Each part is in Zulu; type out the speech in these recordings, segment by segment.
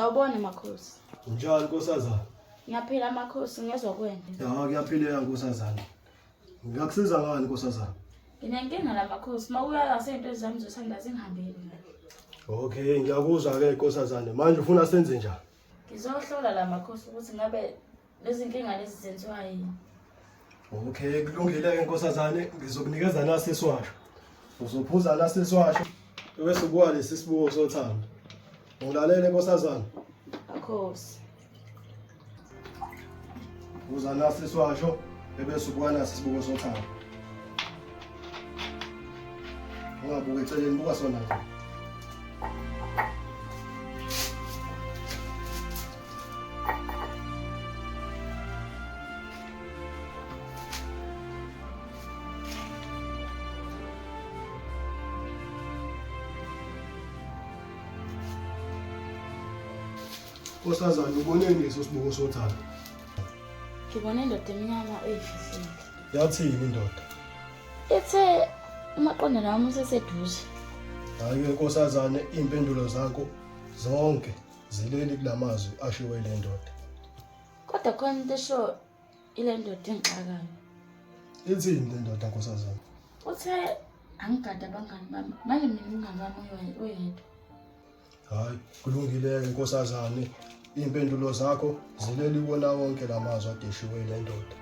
Sawubona makhosi. Unjani nkosazana? Ngiyaphila makhosi, ngezwa kwena. Ya kuyaphileka nkosazana. Ngingakusiza ngani nkosazana? Nginenkinga la makhosi, mawuya kahle into zami zothanda zingihambeli kahle. Okay, ngiyakuzwa ke nkosazana. Manje ufuna senze njani? Ngizohlola la makhosi ukuthi ngabe lezi nkinga lezi zenziwa yini. Okay, kulungile ke nkosazane, ngizokunikeza nasi iswasho. Uzophuza nasi iswasho bese ubuka lesi sibuko sothando. Ngilalele nkosazane. Makhosi. Phuza nasi iswasho ebese ubuka nasi isibuko sothando. Ungabuki eceleni, buka sona nje. Nkosazana uboneni leso sibuko sothando? Ngibone indoda emnyama eyifihlile. Yathini indoda? Ithe umaqondana wami useseduze. Hayi ke nkosazane iy'mpendulo zakho zonke zileli kulamazwi ashiwo ile ndoda. Kodwa khona into esho ile ndoda engixakayo. Ithini le ndoda nkosazane? Uthe angigade abangani bami. Manje mina umngani wami uyedwa. Hayi kulungile-ke nkosazane iy'mpendulo zakho zileli kuwona wonke la mazwi adeshiwe ile ndoda.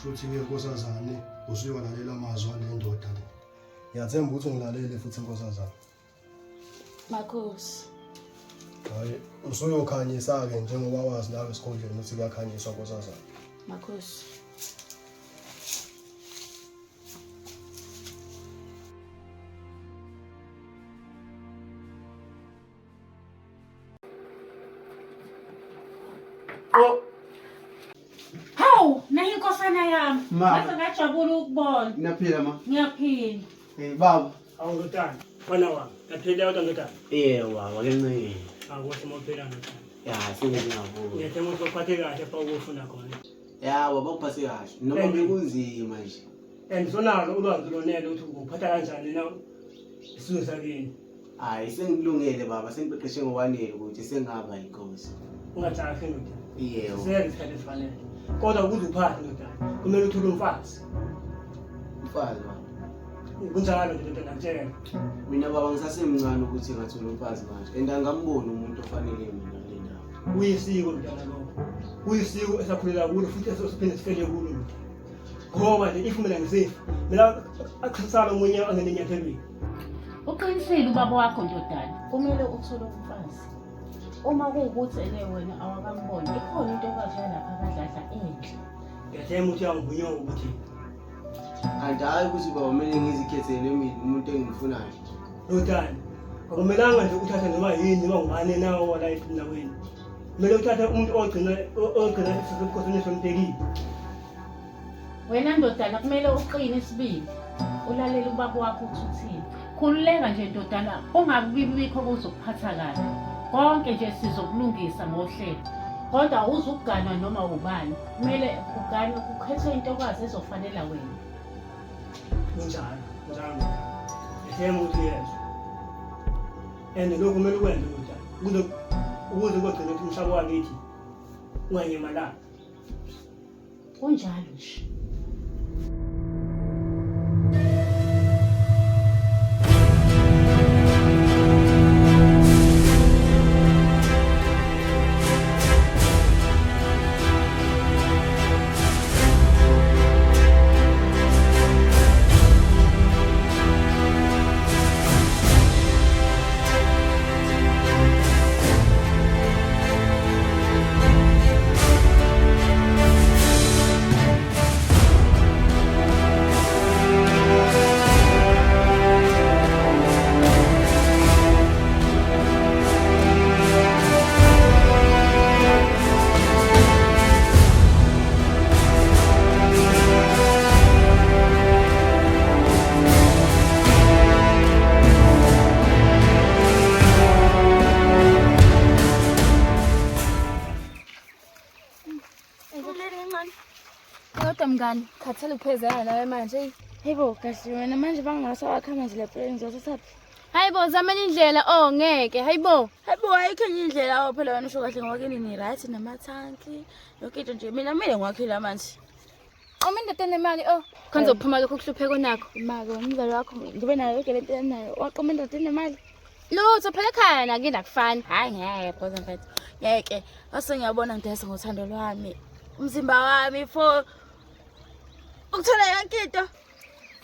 Shuthi-ke nkosazane usuyowalalela amazwi ale ndoda le. Ngiyathemba ukuthi ungilalele futhi nkosazane. Makhosi. Hayi usuyokhanyisa-ke njengoba wazi nawe esikhundleni ukuthi kuyakhanyiswa nkosazane. Makhosi. Oh. Hawu, nayi inkosana yami. Ma. Ngaze ngajabula ukubona. Ngiyaphila ma. Ngiyaphila. Eh baba. Awu ndodana, mwana wami, ngaphila kodwa ndodana. Yebo baba kencingi. Akuhle uma uphila ndodana. Ya sengiyabuya. Ngiyathemba ukuthi bakuphathe kahle pha ukufuna khona. Ya baba uphathe kahle. Noma Eh. bekunzima nje. And sonalo ulwazi lonele ukuthi uphatha kanjani na isizwe sakini. Hayi sengikulungele baba sengiqeqeshe ngokwanele ukuthi sengaba inkosi. Ungajahi ndodana. Yebo. Senze isikhathi esifanele. Kodwa ukuze uphathe ndodana, kumele uthole umfazi. Umfazi baba. Kunjalo nje ndodana ngitshela. Mina baba ngisasemncane ukuthi ngathola umfazi manje and angamboni umuntu ofanele mina kule ndawo. Kuyisiko ndodana lokho. Kuyisiko esakhulela kulo futhi esosiphinde sifele kulo ndodana. Ngoba nje if mina ngisifa, mina akusala omunye angene enyathelweni. Uqinisile ubaba wakho ndodana. Kumele uthole umfazi. Uma kuwukuthi ene wena awakamboni, ikhona intokazi yalapha abadladla enhle. Ngiyathemba ukuthi uyangivunywa ukuthi Kanti hayi ukuthi baba kumele ngizikhethele mina umuntu engimfunayo. Ndodana, akumelanga nje uthathe noma yini noma ngubani na owala endaweni. Kumele uthathe umuntu ogcina ogcina isibukhosini ehloniphekile. Wena ndodana kumele uqine isibindi. Ulalele ubaba wakho ukuthi uthini. Khululeka nje ndodana, ungakubikho kuzokuphatha kabi. Konke nje sizokulungisa ngohlelo. Kodwa awuzukuganwa noma ubani. Kumele uganwe kukhethwe intokazi ezofanela wena. Kunjalo, kunjalo ndodana. Ngiyathemba ukuthi uyezwa. And lokhu kumele ukwenze ndodana ukuze ukuze kogcina ukuthi umhlaba wakithi unganyamalali. Kunjalo nje. Kodwa mngani, khathele ukuphezela nawe manje. Hey bo, kahle wena manje bangasawakha manje la plan ngizothathaphi? Hayibo zama enye indlela oh ngeke hayibo. Hayibo ayikho enye indlela awu phela wena usho kahle ngoba kini ni-right namathanki yonke into nje mina kumele ngiwakhile amanzi. Qoma indoda enemali oh. Khona uzophuma lokho kuhlupheka onakho. Imali umzali wakho ngibe nayo yonke lento enayo waqoma indoda enemali. Lutho phela ekhaya nakini akufani. Hayi ngeke phoza mfethu. Ngeke. Ase ngiyabona ngidayisa ngothando lwami. Umzimba wami for ukuthola yonke into.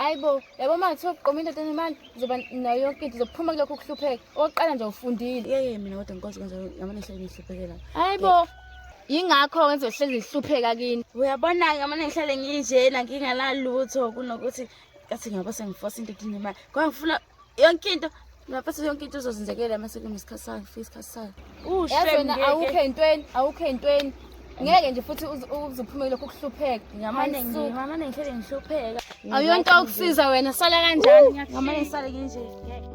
Hayibo, yabo uma kuthiwa uqoma indoda enemali uzoba nayo yonke into uzophuma kulokho kuhlupheka. Okokuqala nje ufundile. Yeye mina kodwa ngikwazi kwenza ngamane ngihlale ngihluphekela. Hayibo. Yingakho ngizohlezi ngihlupheka kini. Uyabona-ke ngamane ngihlale nginjena nginganalutho kunokuthi kathi ngiyaba sengifosa into enemali. Ngoba ngifuna yonke into ngaphathi yonke into izozenzekela mase kunesikhathi sayo ngifika isikhathi sayo. Yazi wena awukho entweni, awukho entweni. Ngeke nje futhi uze uphume kulokho kuhlupheka. Ngamane Hayi, suka. ngamane ngihlale ngihlupheka. Awuyonto okusiza wena, sala kanjani. Ngamane ngisale nginje. Ngeke.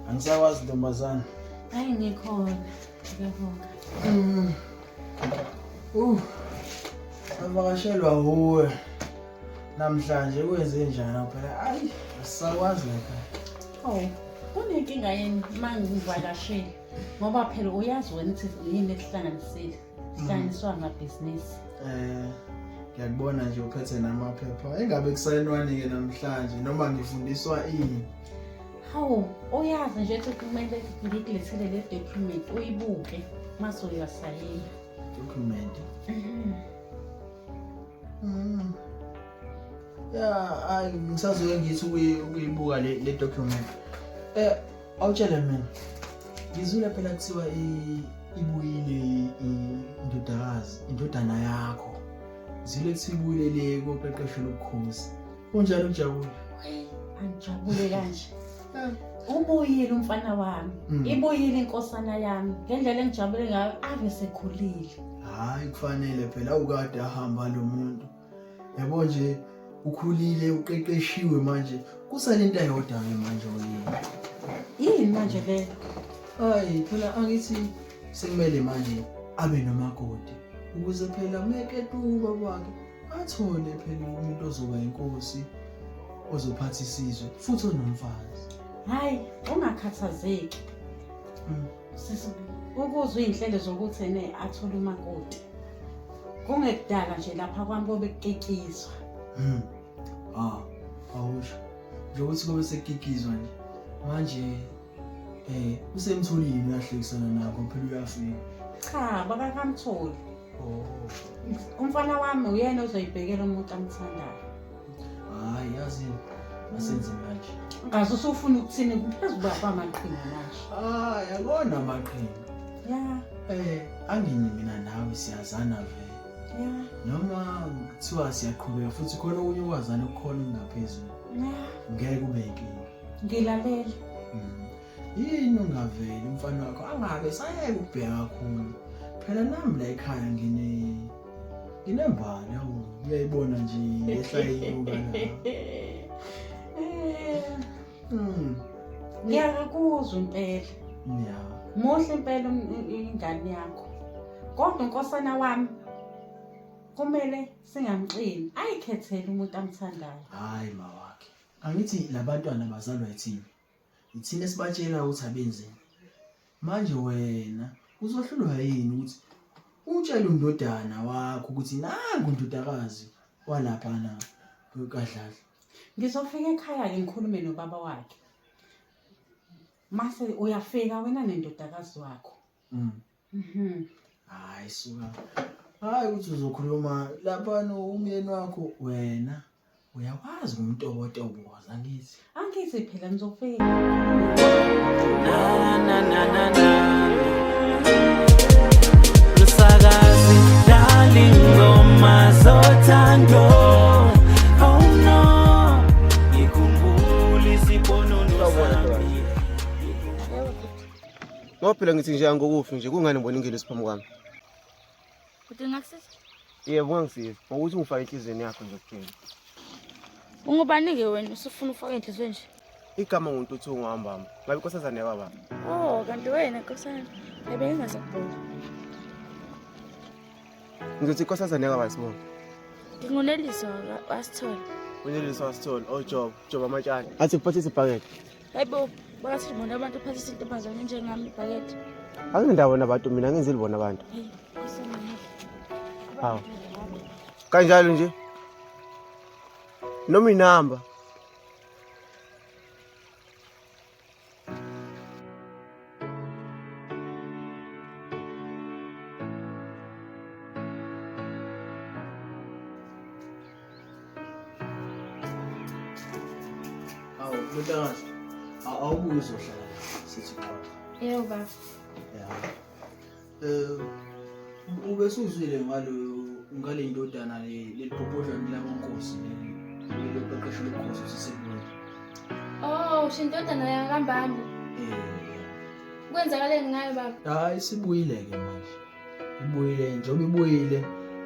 Angisakwazi ntombazana. Hayi ngikhona. Ngiyabonga. Savakashelwa wuwe. Namhlanje kwenze njani phela? Ayi, asisakwazi la ekhaya. Oh, kunenkinga yini uma ngivakashile? Ngoba phela uyazi wena ukuthi yini esihlanganisile. Sihlanganiswa amabhizinisi. Ngiyakubona nje uphethe namaphepha. Engabe kusayinwani ke namhlanje noma ngifundiswa ini? Hawu, uyazi nje ukuthi kumele ngikulethele le document uyibuke mase uyasayina. Document. Ya, ayi ngisazoke ngithi ukuyibuka le document. Awutshele mina. Ngizwile phela kuthiwa ibuyile indodakazi, indodana yakho. Ngizwile kuthiwa ibuyile le koqeqesho lobukhosi. Kunjani ukujabula? Angijabule kanje. Ubuyile umfana wami. Ibuyile inkosana yami. Ngendlela engijabule ngayo ave sekhulile. Hayi kufanele phela awukade ahamba lo muntu. Yabo nje ukhulile uqeqeshiwe manje. Kusale into eyodwa ke manje oyini. Yini manje leyo? Hayi phela angithi sekumele manje abe nomakoti ukuze phela meketuka kwakhe athole phela umuntu ozoba inkosi ozophatha isizwe futhi onomfazi. Hayi ungakhathazeki. Sisi ukuzwa iy'nhlelo zokuthi ene athole umakoti. Kungekudala nje lapha kwami kobe kukikizwa. Ah, awusho. Njengokuthi kobe sekukikizwa nje. Manje usemtholile uyahlekisana nakho phela uyafika. Cha, bakakamtholi. Oh. Umfana wami uyena ozoyibhekela umuntu amthandayo. Hayi yazi asenze manje. Ngaze usufuna ukuthini phezu kwamaqhinga manje. Ah, yakona amaqhinga. Ya. Angini mina nawe siyazana vele. Ya. Noma kuthiwa siyaqhubeka futhi khona okunye ukwazana okukhona okungaphezulu. Ya. Ngeke kube inkinga. Ngilalele. Yini ungaveli umfana wakho angabe sayeke ukubheka kakhulu. Phela nami la ekhaya nginembali awu uyayibona nje yehla inyuka la. Ngiyakuzwa impela. Ya. Muhle impela ingane yakho. Kodwa unkosana wami kumele singamxini, ayikhethele umuntu amthandayo. Hayi mawakhe. Angithi labantwana bazalwa yithini? Ithina esibatshela ukuthi abenzeni. Manje wena uzohlulwa yini ukuthi utshele undodana wakho ukuthi nangu undodakazi walapha na kaDladla? Ngizofika ekhaya ke ngikhulume nobaba wakhe. Mase uyafika wena nendodakazi wakho. Hayi suka. Hayi ukuthi uzokhuluma lapha no umyeni wakho wena uyakwazi kumtobotoboza angithi. Angithi phela ngizofika. Na na na na na. Msakazi dlala ingoma zothando. Oh no. Ngikhumbula isibonono sami. Ngoba phela ngithi nje angokufi nje kungani ngibona ingelosi phambi kwami? Udinga kusiza? Yebo ungangisiza ngokuthi ungifake enhliziyweni yakho nje kuphela. Ungubani-ke wena usufuna ufake enhliziyweni nje? Igama nguNtuthuko ngihambamba. Ngabe inkosazane yakababa. Oh, kanti wena nkosana. Ebengingazakubona. Ngizothi inkosazane yakababa sibonga. Nginguneliswa wasithola. Uneliswa wasithola. Oh Job, Job amatshana. Athi kuphathisa ibhakede. Hayibo, bakathi bona abantu uphathisa intombazane njengami ibhakede. Angindawo nabantu mina ngenzeli bona abantu. Hey, nkosana. Hawu. Kanjalo nje. Noma inamba. Awu, ndodakazi, awubuye uzohlala la, sithi xoxa. Yebo baba. Ya. Eh, ube suzwile ngalo ngale ndodana le lelibhobhodlwane lakonkosi leli leloqeqesho lobukhosi sisebuye. Oh, usho indodana yakambambo. Eh. Kwenzakaleni ngayo baba? Hayi sibuyile ke manje. Ibuyile njengoba ibuyile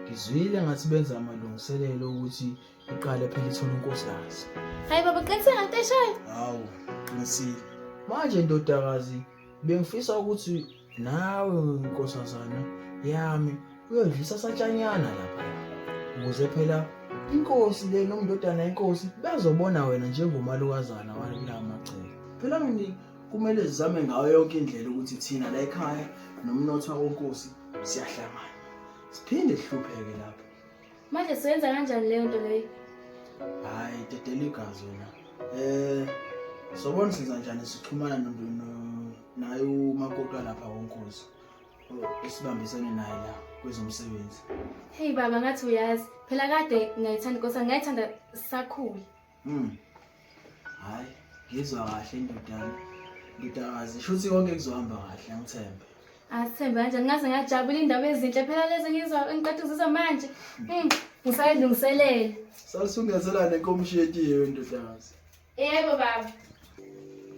ngizwile ngathi benza amalungiselelo ukuthi iqale phela ithole unkosikazi. Hayi baba, qiniseka ngento eshoyo. Hawu, qinisile. Manje ndodakazi bengifisa ukuthi nawe nkosazana yami uyodlisa satshanyana lapha ukuze phela inkosi le nomndodana yenkosi bezobona wena njengomalukazana wale amagceke. Phela mina kumele sizame ngayo yonke indlela ukuthi thina la ekhaya nomnotho wakonkosi siyahlangana. Siphinde sihlupheke lapha. Manje siyenza kanjani leyo nto leyo? Hayi, dedela igazi wena. Eh, sobona senza njani sixhumana naye umakoti walapha konkosi. Esibambisene naye la kwezomsebenzi. Hey baba, ngathi uyazi. Phela kade ngayithanda inkosi, ngayithanda sakhula. Hayi, ngizwa kahle ndodana. Ndodakazi, shuthi konke kuzohamba kahle, angithembe. Asithembe kanjani ngaze ngajabula indaba ezinhle phela lezi ngizwa engiqeda ukuzizwa manje. Ngisayilungiselela. Sasungezela nenkomishi yetiye ndodakazi. Yebo baba.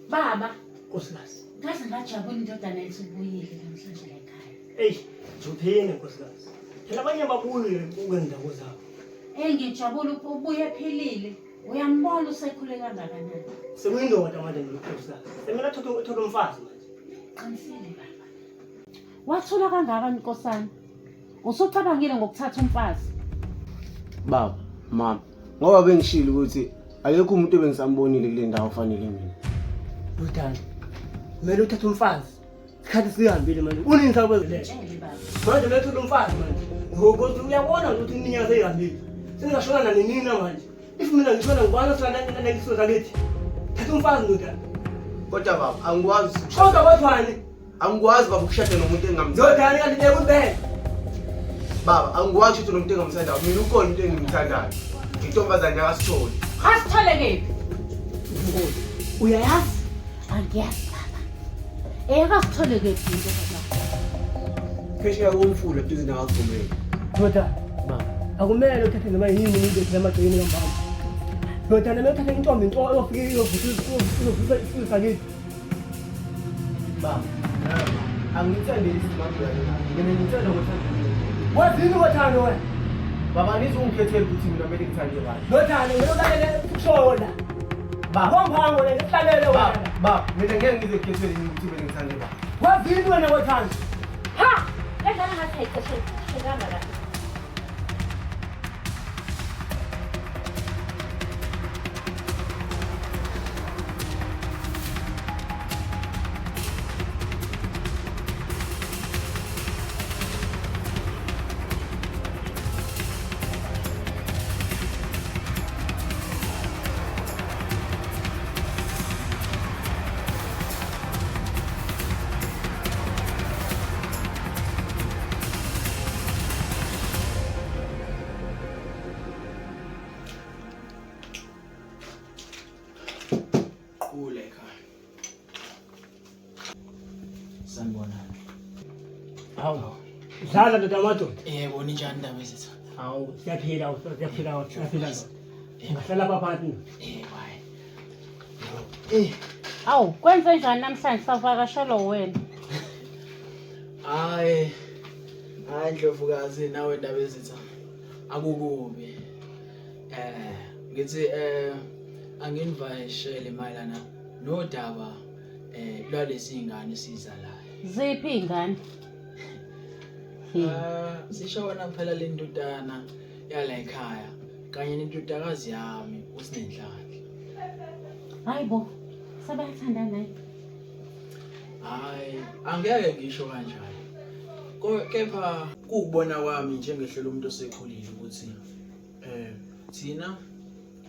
Baba, Nkosikazi. ngaze ngajabula indodana yethu ibuyile namhlanje la ekhaya. Eyi, ngizophinde nkosikazi. Phela abanye babuye ukwendawo zabo. Eh ngijabula ubuye ephilile. Uyambona usekhule kangakanani. Sekuyindoda manje nkosikazi. Semele athole umfazi manje. Qinisile baba. Wathula kangaka nkosana. Usucabangile ngokuthatha umfazi? Baba, mama, ngoba bengishilo ukuthi akekho umuntu ebengisambonile kule ndawo ofanele mina. Ndodana, kumele uthathe umfazi. Isikhathi sihambile manje. Unini sakwezile? Manje kumele uthole umfazi manje. Ngokuthi uyabona ukuthi iminyaka seyihambile. Sengingashona nanini na manje. If mina ngishona ngibona sona sakithi. Thatha umfazi ndodana. Kodwa baba, angikwazi. Kodwa kodwani? Angikwazi baba ukushada nomuntu engingamthandi. Ndodana kanti ngiyakubheka. Baba, angikwazi ukushada nomuntu engingamthandayo. Mina ukhona umuntu engimthandayo. Intombazane yakasithole. Asithole kephi? Uyayazi? Angiyazi baba. Eyakasithole kephi intombazane? Phesheya komfula duze nakagumeni. Ndodana, Baba, akumele uthathe noma yini umuntu ethi emagcekeni kambamba. Ndodana, kumele uthathe intombi into oyofike iyovusa isizwe sakithi. Baba, angithandeli isimanje. Mina ngithanda ngothando. Wazini ngothando wena? Baba, angizukungikhethela ukuthi mina kumele ngithande bani. Ndodana, ngeke ulalele ukushoyo la. Baba, Ngomhango le ngihlalele baba, wena. baba, mina ngeke ngize ngikhethele ukuthi kumele ngithande bani. Wazini wena ngothando? Ha! Lendlala ngathi ayiqeshekanga kahle. Qula ekhaya. Sanibonani. Hawu. Dlala ndoda amadoda. Yebo, ninjani ndaba ezitha? Hawu, siyaphila, siyaphila, siyaphila ndoda. Ungahlala lapha phansi ndoda. Yebo, hayi. Eh, Awu, kwenze njani namhlanje savakashelwa wena? hayi. Hayi Ndlovukazi nawe ndaba ezitha. Akukubi. Ngithi anginivakashele mayelana Nodaba eh lwalezi ngane sizalayo. Ziphi iy'ngane? Ah, sisho wona phela le ndodana yala ekhaya kanye nendodakazi yami uSinenhlanhla. Hayi bo, sebayathandana yini? Hayi, angeke ngisho kanjalo. Kepha kuwukubona kwami njengehlo lomuntu osekhulile ukuthi eh thina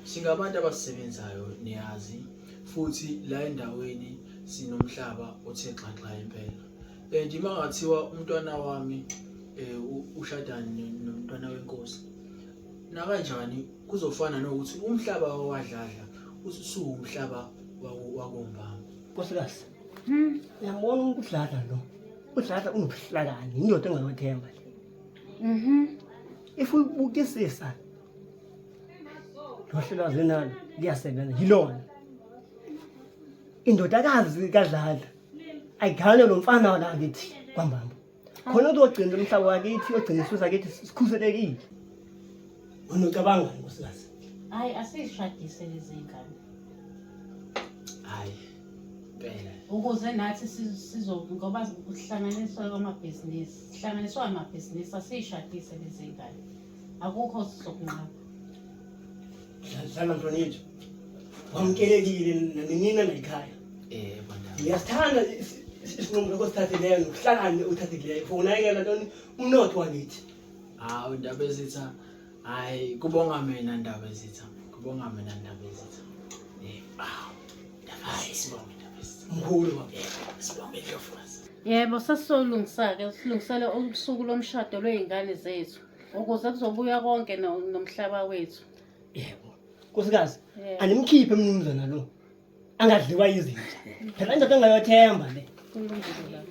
singabantu abasisebenzayo niyazi futhi la endaweni sinomhlaba othe xaxa impela. And uma ngathiwa umntwana wami eh ushada nomntwana wenkosi nakanjani kuzofana nokuthi umhlaba wawadladla usuwumhlaba wakombamba. Nkosikazi. Uyambona umuntu uDladla lo. UDladla unobuhlakani, indoda engayothemba le. If uyibukisisa lo hlelo azenalo liyasebenza yilona. Indodakazi kaDladla ayigane lo mfana wala kithi kwaMbambo. Khona uzogcina umhlaba wakithi, uyogcina isizwe sakithi sikhuselekile. Wena ucabanga nkosikazi? Hayi asizishadise lezi ngane. Hayi. Impela. Ukuze nathi sizo ngoba kuhlanganiswa kwamabhizinisi, sihlanganiswa amabhizinisi asishadise lezi ngane. Akukho sizokunqaba. Dlala mfana yethu. Wamukelekile nanina nayikhaya. Eh bandaba. Ngiyasithanda isinqumo sakho osithathileyo nokuhlakani othathileyo for unakekela ntoni umnotho wakithi. Hawu ndaba ezitha. Hayi kubonga mina ndaba ezitha. Kubonga mina ndaba ezitha. Eh awu. Ndaba sibonge ndaba ezitha. Mkhulu baba. Sibonge indlovukazi. Yebo, sesizolungisa-ke, silungisele usuku lomshado lwey'ngane zethu ukuze kuzobuya konke nomhlaba wethu. Yebo. Nkosikazi, Yebo. animkhiphe mnumzana lo. Angadliwa yizinja. Phela indoda engayothemba le. Kulungile lapho.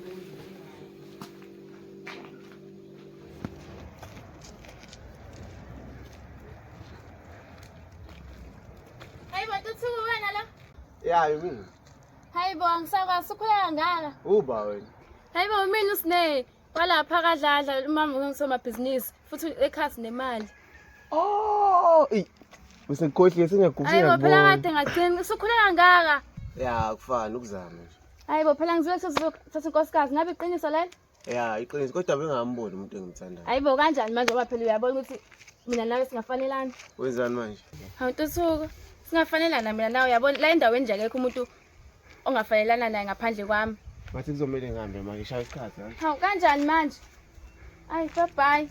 Hayi bo, Ntuthuko wena la. Ya yimina. Hayi bo, angisakwazi ukhula kangaka. Uba wena. Hayi bo, mina uSine. Kwalapha kaDladla umama ungusomabhizinisi futhi ekhaya sinemali. Oh, ey. Usekhohliwe sengiyakubona. Hayi bo, phela kade ngagcina usukhule kangaka. Ya, kufana ukuzama nje. Hayi bo, phela ngizwe kuthiwa unkosikazi ngabe iqiniso lelo? Ya, iqiniso kodwa bengingamboni umuntu engimthandayo. Hayi bo, kanjani manje ngoba phela uyabona ukuthi mina nawe singafanelana. Wenzani manje? Hawu Ntuthuko, singafanelana mina nawe uyabona la endaweni nje akekho umuntu ongafanelana naye ngaphandle kwami. Ngathi kuzomele ngihambe manje ngishaya isikhathi ha. Hawu kanjani manje? Ayi bye bye.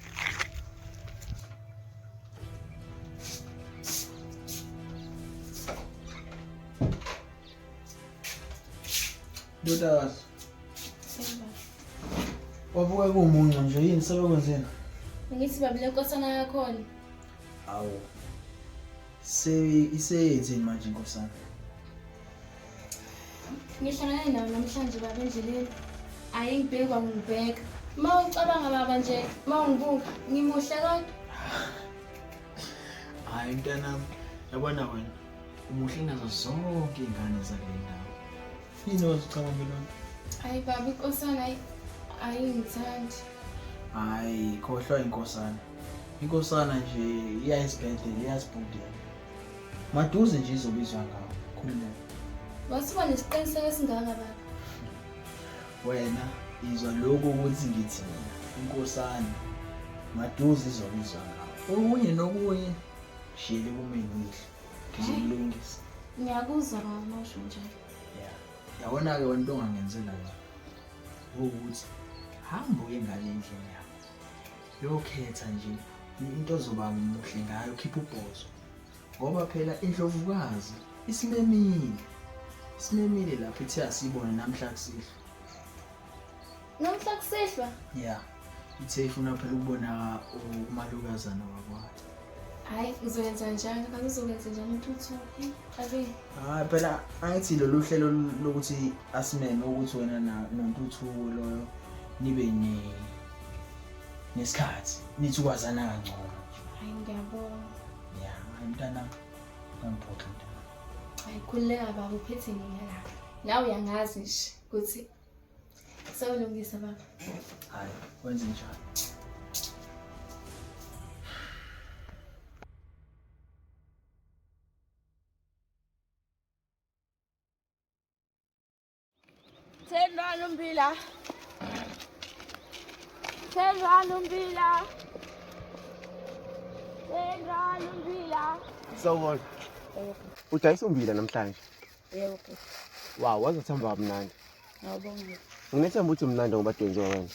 Ndodakazi. Wabuka kumuncu nje yini sebekwenzeni? Ngithi babile nkosana yakhona. Awu. Se iseyenzeni manje inkosana? Ngihlangane nawe namhlanje baba endleleni. Ayingibheki kwangibheka. Uma ucabanga baba nje, uma ungibuka, ngimuhle kodwa. Hayi mntanami, yabona wena umuhle nazo zonke iy'ngane zakule ndawo. Yini ozucabanga lona? Hayi baba inkosana ayingithandi. Hayi, khohlwa inkosana. Inkosana nje iya esibhedlela, iyasibhudela. Maduze nje izobizwa ngawo. Khululeka. Wasuba nesiqiniseko esingaka baba. Wena izwa lokhu ukuthi ngithi mina inkosana maduze izobizwa ngawo. Okunye nokunye shiyele kumina uyihlo. Ngizokulungisa. Ngiyakuzwa baba uma usho njalo. Ya. Yabona-ke wena into ongangenzela yona ukuthi hamba uye ngale endlini yakho yokhetha nje into ozoba muhle ngayo khipha ubhozo ngoba phela indlovukazi isimemile isimemile lapho ithe asibone namhla kusihlwa Namhla kusihlwa? Ya ithe ifuna phela ukubona umalukazana wakwayo. Hayi ngizoyenza njalo, kaze uzokwenza njani intuthuko? Abe. Hayi phela angithi lolu hlelo lokuthi asimeme ukuthi wena nontuthuko loyo nibe ne nesikhathi nithi ukwazana kangcono. Hayi ngiyabonga. Ya, hayi mntanami, ungangiphoxi mntanami. Hayi khululeka baba uphethe mina la. Nawe uyangazi nje ukuthi sewulungisa baba. Hayi, wenze njalo. Thenjani umbila. Thenjani umbila. Thenjani umbila. Sawubona. Udayisa umbila namhlanje. Yebo bhuti. Wow, wazothamba kamnandi. Ngiyabonga. Nginethemba ukuthi mnandi ngoba dwenziwa wena.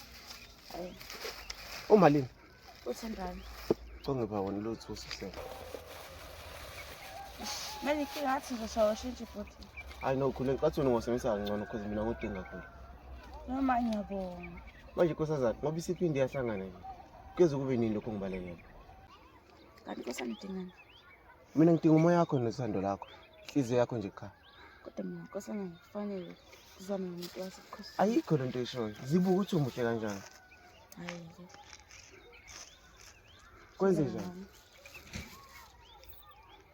Hayi. Umalini? Uthenjani? Congipha wona lo 267. Manje inkinga ngathi ngizoshawa shintshi bhuti. Hayi no, khule ngicathi wena ungasebenzisa kangcono because mina ngudinga kakhulu. Noma ngiyabonga. Manje nkosazana, ngoba isiphinde iyahlangana nje. Kuze kube nini lokho ngibalekela? Kanti nkosana udingani? Mina ngidinga umoya wakho nothando lakho. Inhliziyo yakho nje qha. Kodwa mina nkosana ngifanele kuzwana nomuntu wasebukhosini. Ayikho lento oyishoyo. Zibuka ukuthi umuhle kanjani. Hayi-ke. Kwenze njani?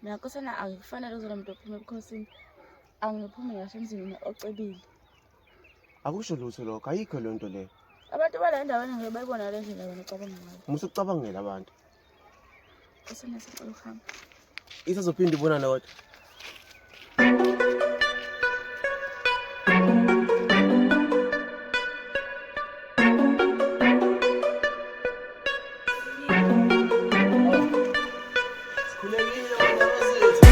Mina nkosana angikufanele uzona muntu ophuma ebukhosini. Angiphume ngisho emzini ocebile. Akusho lutho lokho, ayikho leyo nto leyo. Abantu bala endaweni ngeke bayibona le ndlela wena ocabanga ngayo. Musa ukucabangela abantu. Nkosana sicela ukuhamba. Isazophinda ibonane kodwa. Sikhulekile bantwana zethu.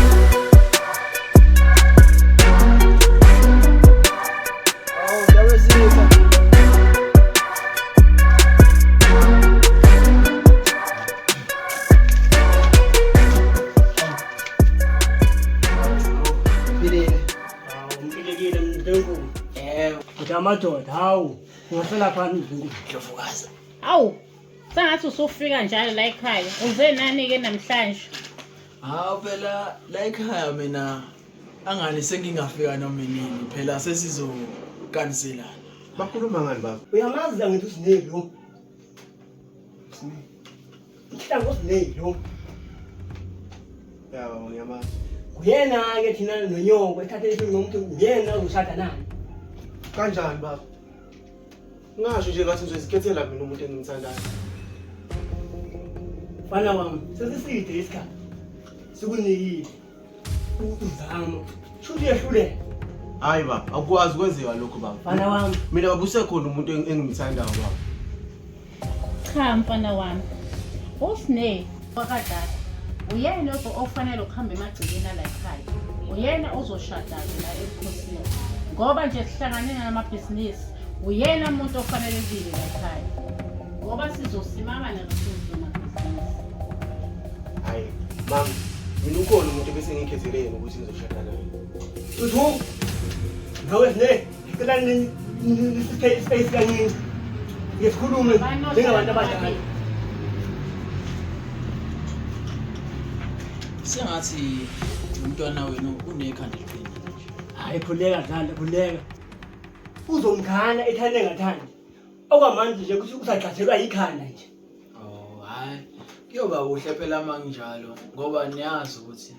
Awu ndaba ezitha. Philile. Hawu, ngilekile mntenkulu. Yebo, Kodwa amadoda, hawu, ungahlala phansi mntenkulu. Ndlovukazi. Awu, sengathi usufika njalo la ekhaya. Uze nani-ke namhlanje? Hawu phela la ekhaya mina angani sengingafika noma nini phela sesizoganiselana. Bakhuluma ngani baba? Uyamazi la ngithi uSineli lo. Mhlanga uSineli lo. Ya baba ngiyamazi. Uyena-ke thina nonyoko ethathe isinqumo ukuthi uyena ozoshada naye. Kanjani baba? Ngasho nje ngathi ngizozikhethela mina umuntu engimthandayo. Mfana wami, sesiside isikhathi. Sikunikile. Uzama. Shuthi uyehluleka. Hayi baba, akukwazi kwenziwa lokho baba. Mfana wami, Mina baba usekhona umuntu engimthandayo baba. Cha mfana wami. USne wakadala. Uyena ofanele ukuhamba emagcekeni ala ekhaya. Uyena ozoshada-ke la ebukhosini. Ngoba nje sihlangane namabhizinisi, uyena umuntu ofanelekile la ekhaya. Ngoba sizosimama namabhizinisi. Hayi, mama, mina ukhona umuntu ebese ngikhethele yena ukuthi ngizoshada naye. Tuthu. Nawe Sine, ngicela nisiphe ispace kancinci. Ngeke sikhulume njengabantu abadala. Sengathi umntwana wenu unekhanda eliqinile nje. Hayi khuleka dlala, khuleka. Uzomkhana ethanda engathandi. Okwamanje nje kuthi usagqajelwa yikhanda nje. Oh, hayi. Kuyoba kuhle phela uma kunjalo ngoba niyazi ukuthi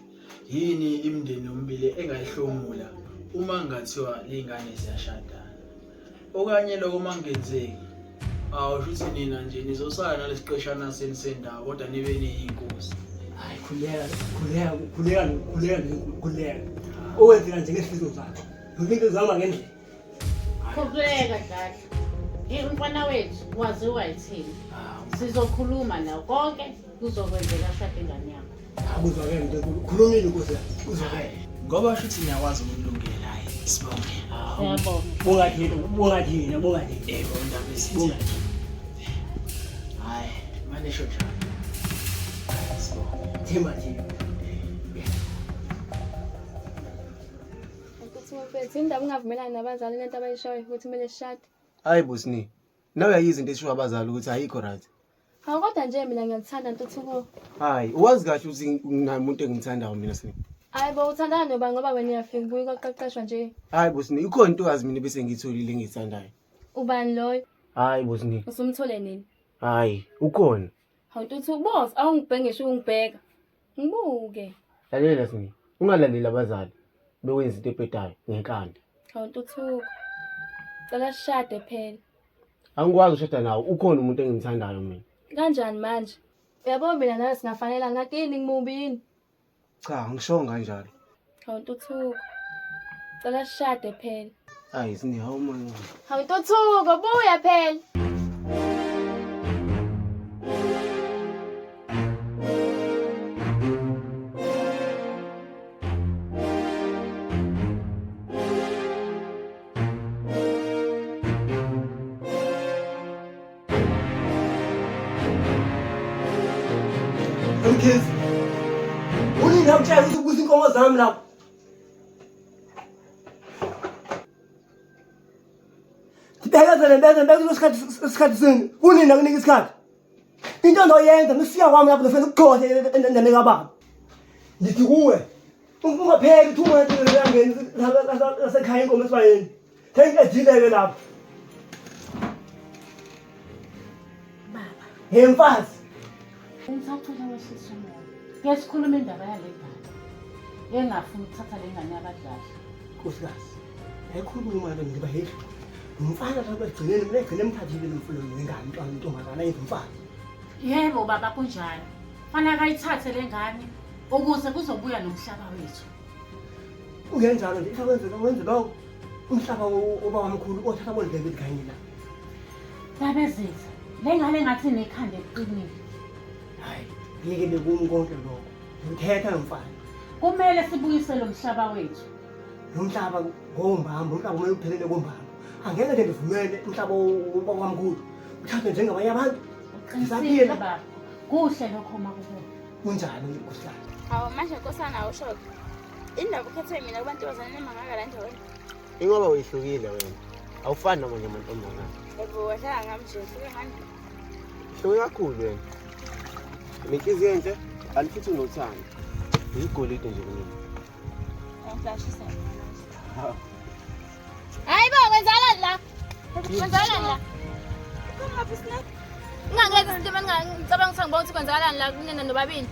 yini imindeni yomibili engayihlomula uma kungathiwa ley'ngane ziyashadana. Okanye lokho uma kungenzeki, awu shuthi nina nje nizosala nalesiqeshana senu sendawo kodwa nibe niyinkosi. Hayi khuleka, khuleka, khuleka, khuleka, khuleka. Okwenzeka nje ngesifiso zakho. Yonke into izihamba ngendlela. Khululeka Dladla. Umfana wethu waziwa yithina. Sizokhuluma nawe konke kuzokwenzeka shade ingane yakho. Akuzwakele mntenkulu. Khulumile inkosi yami. Kuzwakele. Ngoba shuthi niyakwazi ukulungela, hayi sibonge. Siyabonga. Bonga thina, bonga thina, bonga thina. Yebo ndaba ezitha. Bonga thina. Hayi, manje sho njalo. Hayi, sibonge. Themba thina. Ukuthi mfethu indaba ungavumelani nabazali lento abayishoyo ukuthi kumele sishade. Hayi Bosni, nawe uyayizwa into eshiwo abazali ukuthi ayikho right. Hawu kodwa nje mina ngiyakuthanda Ntuthuko. Hayi, uwazi kahle ukuthi nginamuntu engimthandayo mina Sni. Hayi bo uthandana noba ngoba wena uyafika ubuye koqeqeshwa nje. Hayi Bosni, ikhona into oyazi mina bese ngiyitholile engiyithandayo. Ubani loyo? Hayi Bosni, Usumthole nini? hayi, ukhona. Hawu Ntuthuko boss awungibheke ngisho ungibheka. Ngibuke. Lalela Sni, ungalaleli abazali bewenza into ebhedayo ngenkani. Hawu Ntuthuko. Cela sishade phela. Angikwazi ukushada nawe, ukhona umuntu engimthandayo mina. Kanjani manje? Uyabona mina nawe singafanelana kanti yini ngimubi yini? Cha, angishongo kanjalo. Hawu Ntuthuko. Cela sishade phela. Hayi Sne, hawu manje. Hawu Ntuthuko, buya phela. Mkhize. Unini akutshela ukuthi ubuza inkomo zami lapho? Ndibekezele ndibekeze ndibekeze isikhathi isikhathi sini. Kunini akunika isikhathi? Into endoyenza nisiya kwami lapho ngifuna ukuxosha endane kababa. Ngithi kuwe ungapheki uthuma elangeni lasekhaya inkomo esibayeni. Sengiqedile-ke lapho. Baba. Hey mfazi. Ngisacela wehlise umoya. Ke sikhulume indaba yale ngane. Engafuni ukuthatha le ngane yabadlali. Nkosikazi. Ayikhuluma le ngiba hehlu. Umfana lapha egcineni mina egcine emthathile lo mfana wengane umntwana intombazana yenza umfazi. Yebo baba kunjalo. Fanele akayithathe le ngane ukuze kuzobuya nomhlaba wethu. Uyenjalo nje ifa wenze wenze lowo umhlaba obabamkhulu othatha bolibheke kanye la. Ndabezitha, le ngane ngathi inekhanda eliqinile. Hayi, ngeke bekumi konke lokho. Ngithetha nomfana. Kumele sibuyise lo mhlaba wethu. Lo mhlaba ngombamba, umhlaba kumele uphelele kombamba. Angeke nje ngivumele umhlaba obabamkhulu uthathwe njengabanye abantu. Uqinisile baba. Kuhle lokho makubona. Kunjani nkosikazi? Hawu manje nkosana awusho-ke. Indaba ukhethe mina kubantu bazane mangaka la endaweni. Ingoba wehlukile wena. Awufani namanye amantombazane. Yebo wadlala ngami nje, hluke ngani? Hluke kakhulu wena. Nenhliziyo enhle, kanti futhi unothando. Uyigolide nje kumina. Angiflashisa. Hayi bo, kwenzakalani la? Kwenzakalani la? Ukhona snap? Ngingangenza izinto ngicabanga ukuthi angibona ukuthi kwenzakalani la kunina nobabili.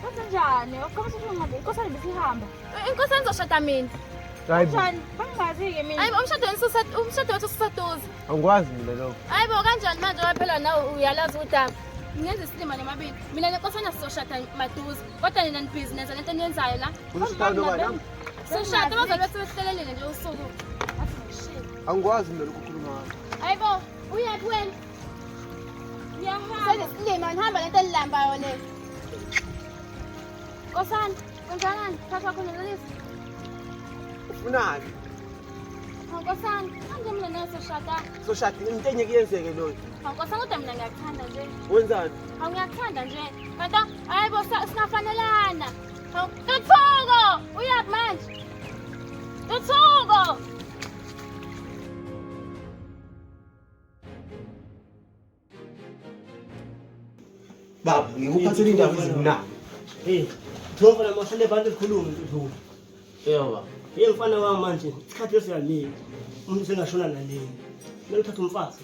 Kwenzenjani? Wakukhombisa ukuthi ungabe inkosana besihamba. Inkosana izoshada mina. Hayi bo. Kanjani? Bangazi-ke mina. Hayi bo, umshado wenu umshado wethu ususeduze. Angikwazi mina lokho. Hayi bo, kanjani manje ngoba phela nawe uyalazi udaba. Ngingenza isilima nomabili. Mina nenkosana sizoshada maduze. Kodwa nina nibhizi nenza lento eniyenzayo la. Uzoshada nobani? Sizoshada abazali bethu behlelelile nje usuku. Angikwazi mina lokhu ukhuluma ngakho. Hayi bo, uyaphi wena? Ngiyahamba. Senesilima ngihamba lento elilambayo le. Nkosana, kwenzakalani? Thatha khona lolisa. Ufunani? Hawu Nkosana, manje mina nawe soshada. Soshada into enye kuyenzeke loyo. Hawu Nkosana, kodwa mina ngiyakuthanda nje. Wenzani? Hawu ngiyakuthanda nje. Kanti hayi bo singafanelana. Hawu Ntuthuko, uyaphi manje? Ntuthuko! Baba, ngikuphathele indaba ezimnandi. Hey, mfana mahlale phansi sikhulume Ntuthuko. Yebo baba. Hey mfana wami manje isikhathi esiyalile. Umuntu sengashona nanini. Kumele uthathe umfazi.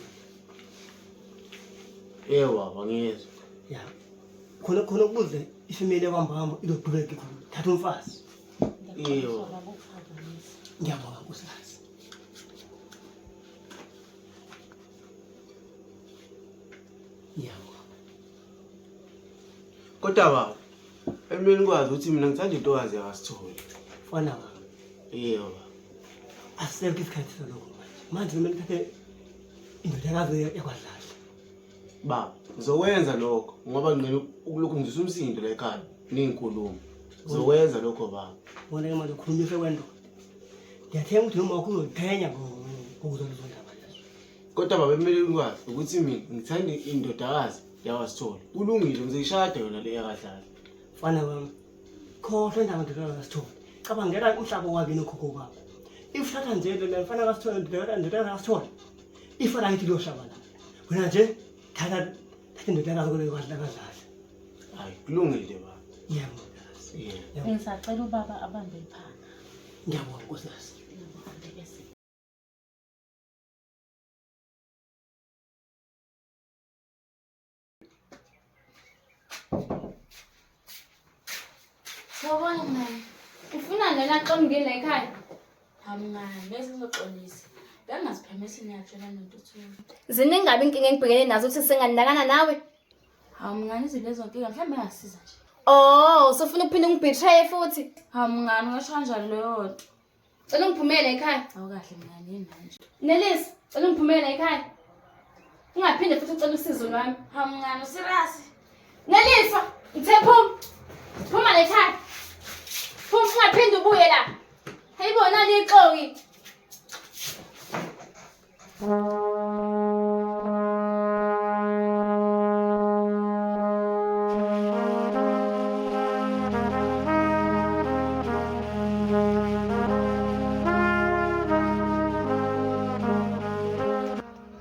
Yebo baba, ngiyezwa. Ya. Khona khona ukuze ifamily yakwambambo izodubeka ikhulu. Thatha umfazi. Yebo. Ngiyabonga nkosikazi. Ngiyabonga. Kodwa baba, emlweni kwazi ukuthi mina ngithanda intokazi yakasithole. Mfana wami, Yebo baba. asisekho isikhathi salokho manje. Manje kumele uthathe indodakazi yakwadladla. Baba, ngizokwenza lokho ngoba ngicela ukulokhu ngizwisa umsindo la ekhaya ney'nkulumo. Ngizokwenza lokho baba. Bona ke manje ukhulumise kwendoda. Ngiyathemba ukuthi noma wakho uzoyiphenya ngokuzwa lezo ndaba lezo. Kodwa baba kumele ukwazi ukuthi mina ngithanda indodakazi yakwaSithole. Kulungile ngizoyishada yona le yakadlala. Mfana wami, khohlwa indaba ndodana kaSithole. Cabangela umhlaba wakini okhokho bakho. If uthatha nje le mfana kaSithole ndodana kaSithole, ifa lakithi liyoshabalala. Wena nje thatha thatha indodakazi kule kwadla kadlala. Hayi, kulungile baba. Ngiyabonga ndodakazi. Yebo. Ngisacela ubaba abambe iphanga. Ngiyabonga nkosikazi. Sawubona mngani. Ufunani lana xa ungena la ekhaya? Hawu mngani, bese ngizoxolisa. Bengingaziphemisi ngiyatshela noNtuthuko. Ziningi kabi inkinga engibhekene nazo ukuthi senganakana nawe. Hawu mngani, izinto lezo nkinga mhlawumbe engasiza nje. Oh, usufuna ukuphinda ungibetray futhi. Hawu mngani, ungasho kanjani leyo nto? Cela ungiphumele ekhaya. Awukahle mngani yini manje? Nelisa, cela ungiphumele ekhaya. Ungaphinde futhi ucela usizo lwami. Hawu mngani userious? Nelisa, ngithe phuma. Phuma la ekhaya. Phuma ungaphinde ubuye la. Hayibo nali ixoki.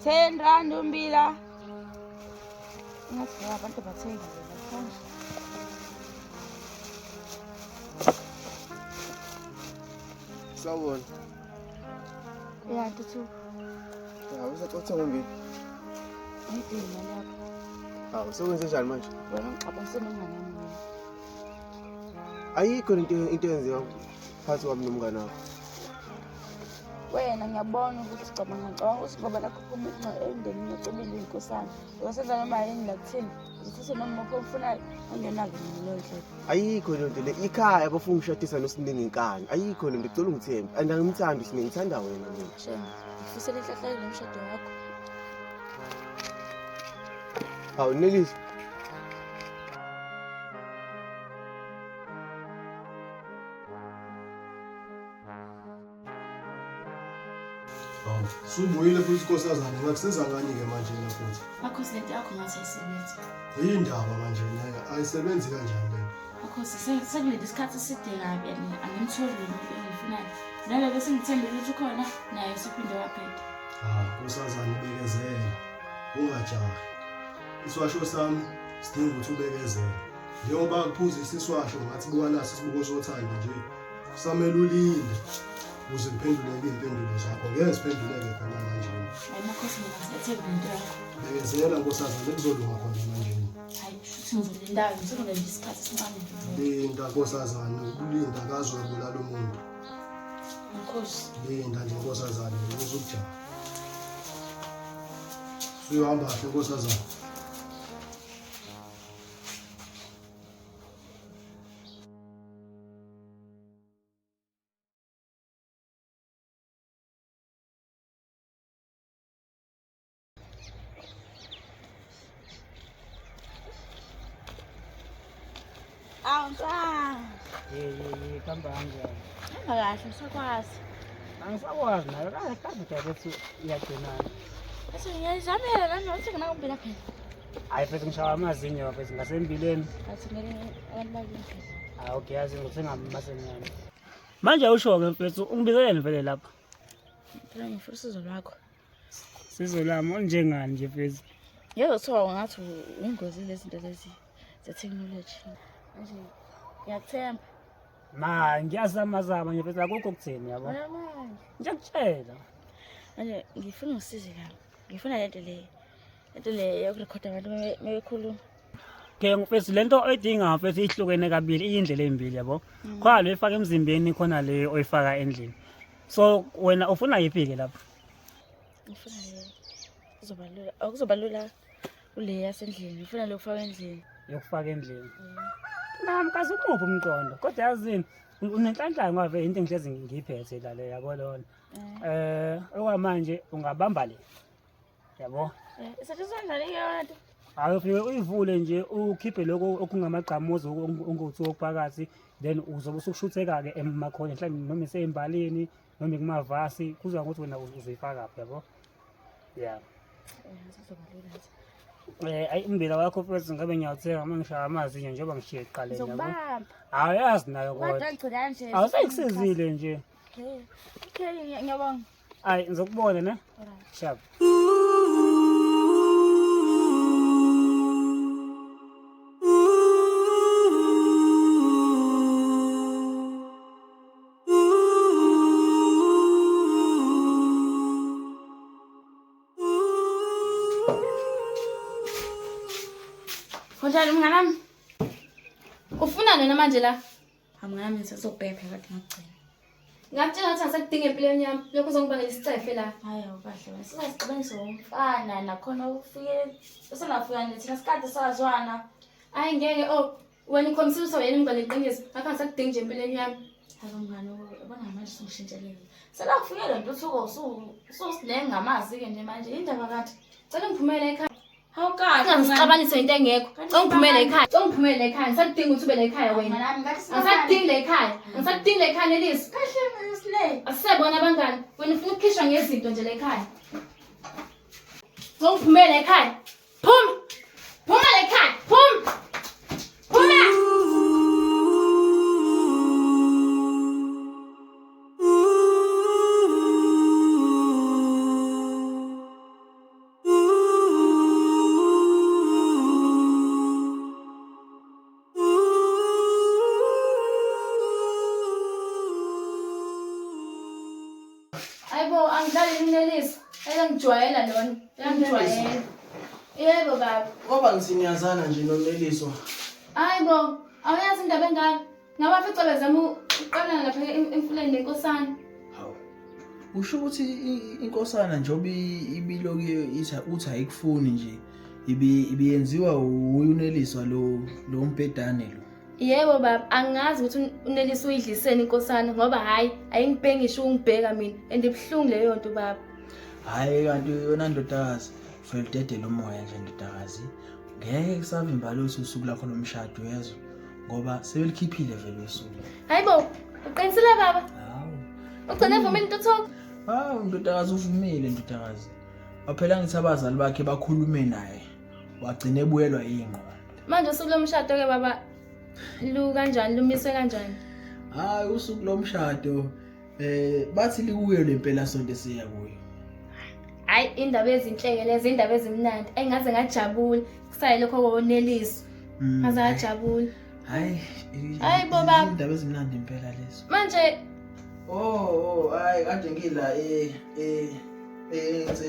10 rand umbila. Ngathi abantu bathenga namhlanje. Sawubona. Ya ntuthu. Ya, usacotha ngombili. Ayidingi imali yakho. Hawu, sekwenze njani manje? Wena ungixabanise nomngane wami wena. Ayikho into into eyenzeka phakathi kwami nomngane wakho. Wena ngiyabona ukuthi ucabanga ngicabanga ukuthi ngoba nakho uphuma emndenini ocebile inkosana. Uyosenza noma yini la kuthini. Uzothatha noma uphi omfunayo ungenako mina leyo ndlela. Ayikho le nto le. Ikhaya bafuna ungishadisa noSiningi inkani. Ayikho le nto, ngicela ungithembe. And angimthandi uSiningi, ngithanda wena mina. Shem, ngifisela inhlanhla nomshado wakho. Hawu, Nelisa. Hawu, subuyile futhi nkosazane, ngakusiza ngani-ke manje na futhi? Makhosi lento yakho ngathi ayisebenzi. Yindaba manje le, ayisebenzi kanjani le? Makhosi sekulinde isikhathi eside kabi and angimtholi lo muntu engifunayo. Nalo bese ngithembile ukuthi ukhona naye usephinde wabheda. Ah, nkosazane bekezela. Ungajahi. Iswasho sami sidinga ukuthi ubekezele. Njengoba kuphuzisa iswasho ngathi buka naso isibuko sothando nje. Kusamele ulinde ukuze kuphenduleke iy'mpendulo zakho. Ngeke ziphenduleke khona manje. Hayi Makhosi mina ngisathembi into yakho. Bekezela nkosazane kuzolunga khona manje. Hayi shuthi ngizolinda ngizolinda nje isikhathi esincane. Linda nkosazane, ukulinda kaze uyabulala umuntu. Makhosi. Linda nje nkosazane, uzukujaha. Suyohamba kahle nkosazane. Awu mfana. Hey, hey, hey, hamba kanjani? Hamba kahle ngisakwazi. Angisakwazi nayo, kaze kaze ukuthi iyagcinana. Bese ngiyazamela nami ngathi nginakumbila phela. Hayi mfethu ngishaya amazinyo mfethu ngasembileni. Ngathi ngeke abantu bakini phela. Hayi okay yazi ngithenga amasenyana. Manje awusho-ke mfethu ungibizeleni vele lapha? Phela ngifuna usizo lwakho. Sizo lami olunjengani nje mfethu? Ngeke kuthiwa ngathi uyingozi lezi zinto lezi ze-technology. Manje ngiyakuthemba. Ma ngiyazamazama nje mfethu akukho okutheni yabo. Wena manje. Ngiyakutshela. Manje ngifuna ungisize la. Ngifuna lento le. Lento le yokurekhoda abantu mebekhuluma. Ke mfethu lento oyidinga mfethu ihlukene kabili iyindlela ezimbili yabo. Khona le oyifaka emzimbeni khona le oyifaka endlini. So wena ufuna yiphi ke lapho? Ngifuna le. Kuzoba lula. Akuzoba lula kule yasendlini. Ngifuna le ufaka endlini. Yokufaka endlini. Nami kaze umuphi umqondo kodwa yazini unenhlanhla ngoba vele into engihlezi ngiyiphethe la le yabo lona. Okwamanje ungabamba le. Yabo. Isetshenziswa kanjani ke yona nto? Hayi ufike uyivule nje ukhiphe lokho okungamagqamuzi ongukuthi okuphakathi then uzobe usukushutheka-ke emakhona mhlawumbe noma isey'mbalini noma kumavasi kuzoya ngokuthi wena uzoyifaka phi yabo. Ya. Kuzoba lula nje. Ayi umbila wakho mfethu ngabe ngiyawuthenga uma ngishaya amazinyo njengoba ngishiye ekuqaleni yabo. Ngizokubamba. Awuyazi nayo Kodwa kodwa. ngigcina nje. Awusengisizile nje. Okay. Okay, ngiyabonga. Ayi ngizokubona ne. Alright. Sharp. Kunjani mngani wami? Ufunani wena manje la? Hawu mngani wami ngisazobhebha kade ngakugcina. Ngakutshela ukuthi angisakudingi empilweni yami. Lokho uzongibangela isicefe la. Hayi awukahle wena. Singazixabanisi ngomfana nakhona ufike usenafika nje thina sikade sazwana. Hayi ngeke oh wena ukhombisile ukuthi awuyena umngane weqiniso. Ngakho angisakudingi nje empilweni yami. Hayi mngani, ubona manje sengishintshekile. Selakufike le ntuthuko ususinengi ngamazi-ke nje manje indaba kanti. Cela ngiphumele ekhaya. Hawu kahle. Ungangixabanise into engekho. Cela ngiphumele ekhaya. Cela ngiphumele ekhaya. Ngisakudinga ukuthi ube la ekhaya wena. Mngani, ngathi Angisakudingi la ekhaya. Angisakudingi la ekhaya Nelisa. Kahle sile. Asisebona abangani. Wena ufuna ukukhishwa ngezinto nje la ekhaya. Cela ngiphumele ekhaya. Phuma. Phuma la ekhaya. Phuma. Phuma. Hayibo angidlali Nelisa. Eyangijwayela lona. Eyangijwayela. Yebo baba. Ngoba ngisiniyazana nje noNeliswa. Hayibo, awuyazi indaba engaka. Ngabafica bezama ukuqalana lapha emfuleni nenkosana. Hawu. Usho ukuthi inkosana njengoba ibiloku ithi uthi ayikufuni nje ibiyenziwa uYuneliswa lo lo mbhedane lo. Yebo baba, angazi ukuthi uNelisa uyidliseni inkosana ngoba hhayi ayingibheki ngisho ukungibheka mina and ibuhlungu leyo nto baba. Hhayi kanti yona ndodakazi vele udedele umoya nje ndodakazi. Ngeke kusavimba lutho usuku lakho lomshado uyezwa ngoba sebelikhiphile vele usuku. Hayibo, uqinisile baba? Hawu. Ugcine evumile intuthuko? Hawu ndodakazi uvumile ndodakazi. Waphela ngithi abazali bakhe bakhulume naye. Wagcina ebuyelwa ingqondo. Manje usuku lomshado ke baba lu kanjani lumiswe kanjani? Hayi usuku lomshado bathi likuyo lempela sonto esiya kuyo. Hayi indaba ezinhleke lezi indaba ezimnandi. Engaze ngajabula kusale lokho koneliswa. Ngaze ngajabula. Hayi Hayi bo baba. Indaba ezimnandi impela lezo. Manje Oh hayi kade ngila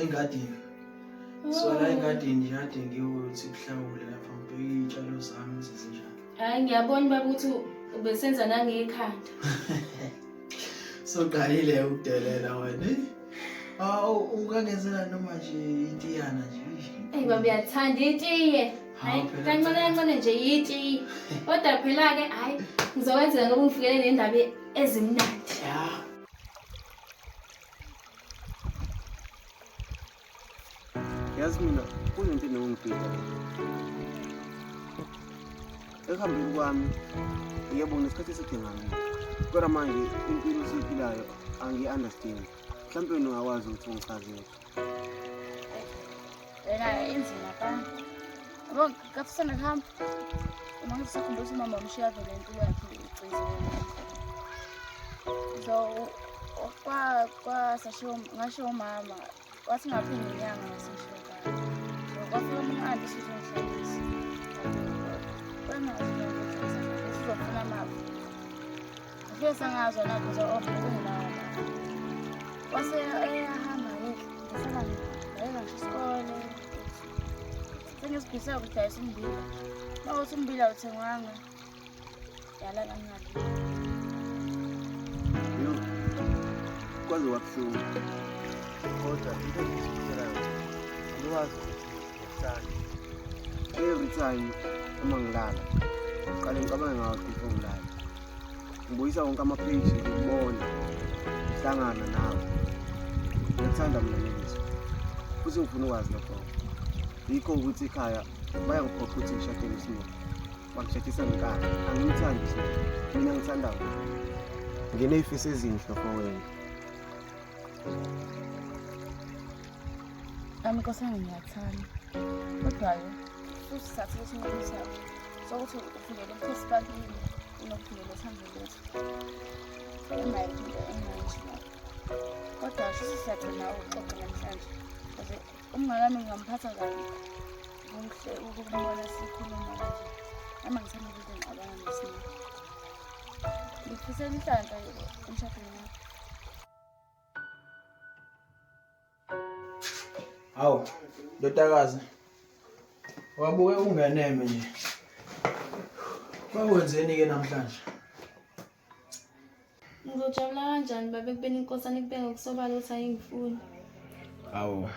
engadini. So la engadini nje kade ngiyothi kuhlawule lapha ngibheke iy'tshalo zami zezinjani. Hayi ngiyabona baba ukuthi ubesenza nangekhanda. Soqalile ukudelela wena. Awu ungangenzela noma nje itiyana nje. Eyi baba uyathanda itiye. Hayi kancane kancane nje itiye. Kodwa phela ke hayi ngizokwenzela ngoba ngifikele nendaba ezimnandi. Ya. Yazi mina kunento enongibheka. Ekuhambeni kwami yebo ngesikhathi eside ngami. Kodwa manje impilo esiyiphilayo angiyi-understand. Mhlawumbe wena ungakwazi ukuthi ungichazele. Wena inzima pa. Yabo ngathi usanda kuhamba. Uma ngithi usakhumbula ukuthi umama wamshiya vele impilo yakhe icizile. So kwasashiwo ngashiwo umama wathi ngaphinde inyanga ngasishiwo baba. So kwafika omunye u-anti usuzongihlalisa. Kwangazi ukuthi usuzofuna amafa. Ngifike sangazwa nakho so oh ungenawo amafa. Wase eyahamba-ke ngisala ngayeka ngisho isikole. Sengizibhise ukudayisa ummbila. Uma kuthi ummbila awuthengwanga yalala ngale. Yo, kwaze kwabuhlungu. Kodwa into engizitshelayo ngikwazi ukuthi ngiyakuthanda. Every time uma ngilala, ngiqale ngicabange ngawe before ngilala. Ngibuyisa wonke ama-page ngikubona, ngihlangana nawe. Ngiyakuthanda mina Neliswa. Futhi ngifuna ukwazi lokho. Yikho ukuthi ekhaya bayangiphoqa ukuthi ngishade noSimo. Bangishadisa ngenkani. Angimthandi uSimo. Mina ngithanda wena. Nginey'fiso ezinhle for wena. Nami Nkosi yami ngiyakuthanda. Kodwa-ke usizathu esinqumo sakho sokuthi ufikele ubukhosi bakini unokufikela othandweni lwethu. Engayikho into engayisho lapho. Kodwa shuthi siyagcina ukuxoxa namhlanje. Ukuze umngane wami ngingamphatha kabi. Kuhle ukubona sikhuluma kanje. Nami angithandi ukuthi ngixabana noSimo. Ngikufisela inhlanhla emshadweni wakho. Hawu, ndodakazi. Wabuke ungeneme nje. Bakwenzeni ke namhlanje? Ngizojabula kanjani baba ekubeni inkosana ikubeka ngokusobala ukuthi ayingifuni. Hawu.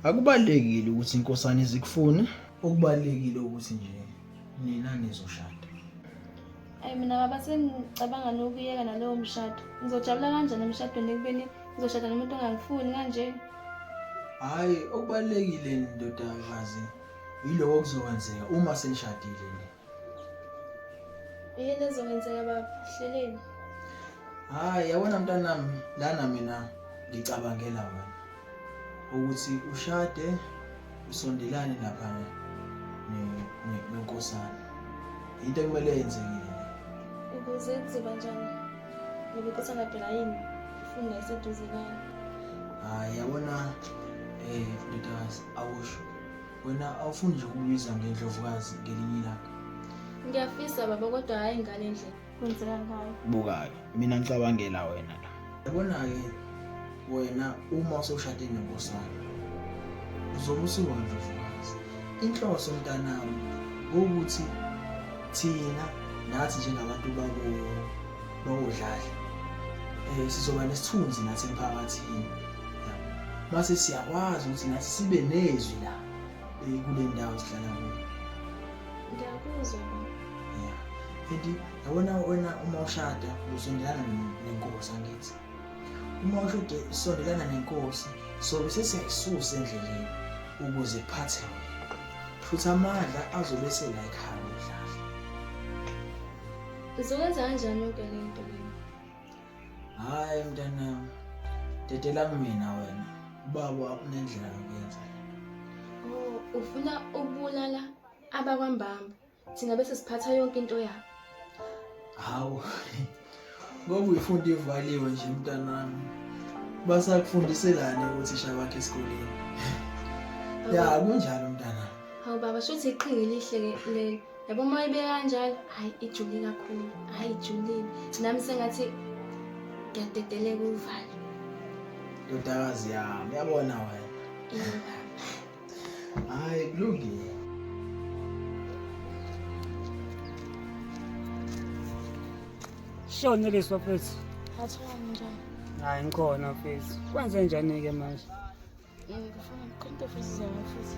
Akubalekile ukuthi inkosana izikufune, okubalekile ukuthi nje nina nizoshada. Ayi mina baba sengicabanga nokuyeka nalowo mshado. Ngizojabula kanjani emshadweni ekubeni ngizoshada nomuntu ongangifuni kanje? Hhayi, okubalulekile ndodakazi yiloko okuzokwenzeka uma senishadile nje. Yini ezokwenzeka baba? Hleleni. Hhayi, yabona mntanami, lana mina ngicabangela wena ukuthi ushade usondelane lapha nenkosana. Into ekumele yenzekile. Ukuze kuzoba njani? Ngoba inkosana phela yini ifuna iseduze kwayo. Hhayi, yabona ndodakazi, awusho Wena awufuni nje ukubiza ngendlovukazi ngelinye ilanga. Ngiyafisa baba kodwa hhayi ngale ndlela. Kwenzeka ngayo. Buka-ke, mina ngicabangela wena la. Yabona-ke wena uma usewushade nenkosana uzobe usuwandlovukazi. Inhloso mntanami ukuthi thina nathi njengabantu bakodladla sizoba nesithunzi nathi emphakathini. Mase siyakwazi ukuthi nathi sibe nezwi la kule ndawo sihlala kuyo. Ngiyakuzwa baba. Yeah. And yabona wena uma ushada usondelana nenkosi angithi. Uma ushode usondelana nenkosi sobe sesiyayisusa endleleni ukuze kuphathe wena. Futhi amandla azobe esela ekhaya lodladla. Uzokwenza kanjani yonke le nto leyo? Hayi mntanami, dedela kumina wena. Ubaba unendlela yokuyenza le nto. Oh, ufuna ukubulala abakwambamba. Thina bese siphatha yonke into yabo. Hawu. Ngoba uyifunda ivaliwe nje mntanami. Basakufundiselani othisha bakhe esikoleni? Ya kunjalo mntanami. Hawu baba, shuthi iqhinga elihle ke lelo. Yabo uma ibeka kanjalo, hhayi ijule kakhulu, hhayi ijulile. Nami sengathi ngiyadedeleka uvalo. Ndodakazi yami, yabona wena. Yebo baba. Hhayi kulungile. Sho Neliswa mfethu. Hathiwa njani? Hayi ngikhona mfethu. Kwenze njani-ke manje? Ngifuna ngikhonto futhi zayo futhi.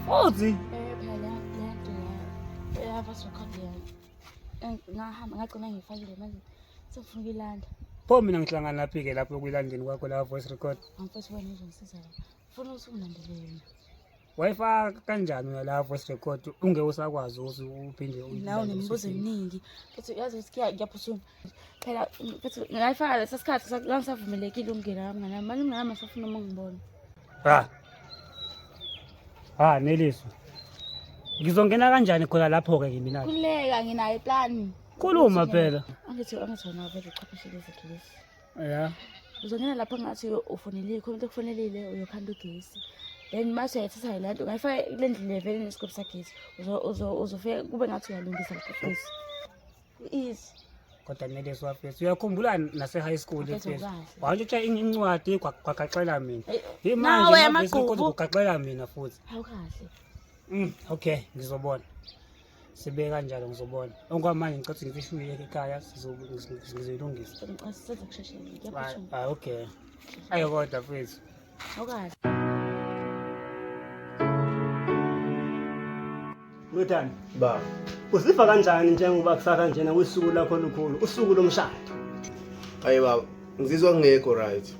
Futhi? Eh phela le nto le yava record leyo. Ngahamba ngagcina ngiyifakile manje sengifuna ukuyilanda. Pho mina ngihlangana phi-ke lapho ekuyilandeni kwakho la voice record? Mfethu wena uzongisiza la. Funa ukuthi ungilandele yona. Wayifaka kanjani wena la voice record unge usakwazi ukuthi uphinde Nawe uyilande nemibuzo usufike? eminingi. Futhi uyazi ukuthi kuyaphuthuma. Phela mfethu ngayifaka lesa sikhathi ngangisavumelekile ukungena kamngani wami. Manje umngani wami asafuna uma ngibona. Ha. Ha Neliswa. Ngizongena kanjani khona lapho-ke ke mina? Khululeka nginayo iplani. Khuluma phela. Angithi angithi wena vele uchwepheshe lezinto lezi. Ya. Uzongena lapho ngathi ufonelile, khona umuntu okufonelile uyokhanda ugesi. Then mase uyayithatha le nto ungayifaka kule ndlu le vele nesigubhu sagesi. Uzofika kube ngathi uyalungisa lapho ugesi. Easy. Kodwa Neliswa mfethu uyakhumbula nase high school Mfethu, mfethu. kahle. Wantshontsha incwadi kwagaxela mina. Eyi, Yimanje nawe ama voice record amagqubu. kugaxela mina futhi. Hawu kahle. Okay, ngizobona. Sibe kanjalo ngizobona. Okwamanje ngicela ukuthi ngifishuye ekhaya sizoyilungisa. Ngicela size kusheshe ngiyaphuthuma. Hayi okay. Ayi kodwa mfethu. Hawu kahle. Ndodana, Baba, uziva kanjani njengoba kusasa njena usuku lakho olukhulu, usuku lomshado? hayi baba, ngizizwa ngingekho right.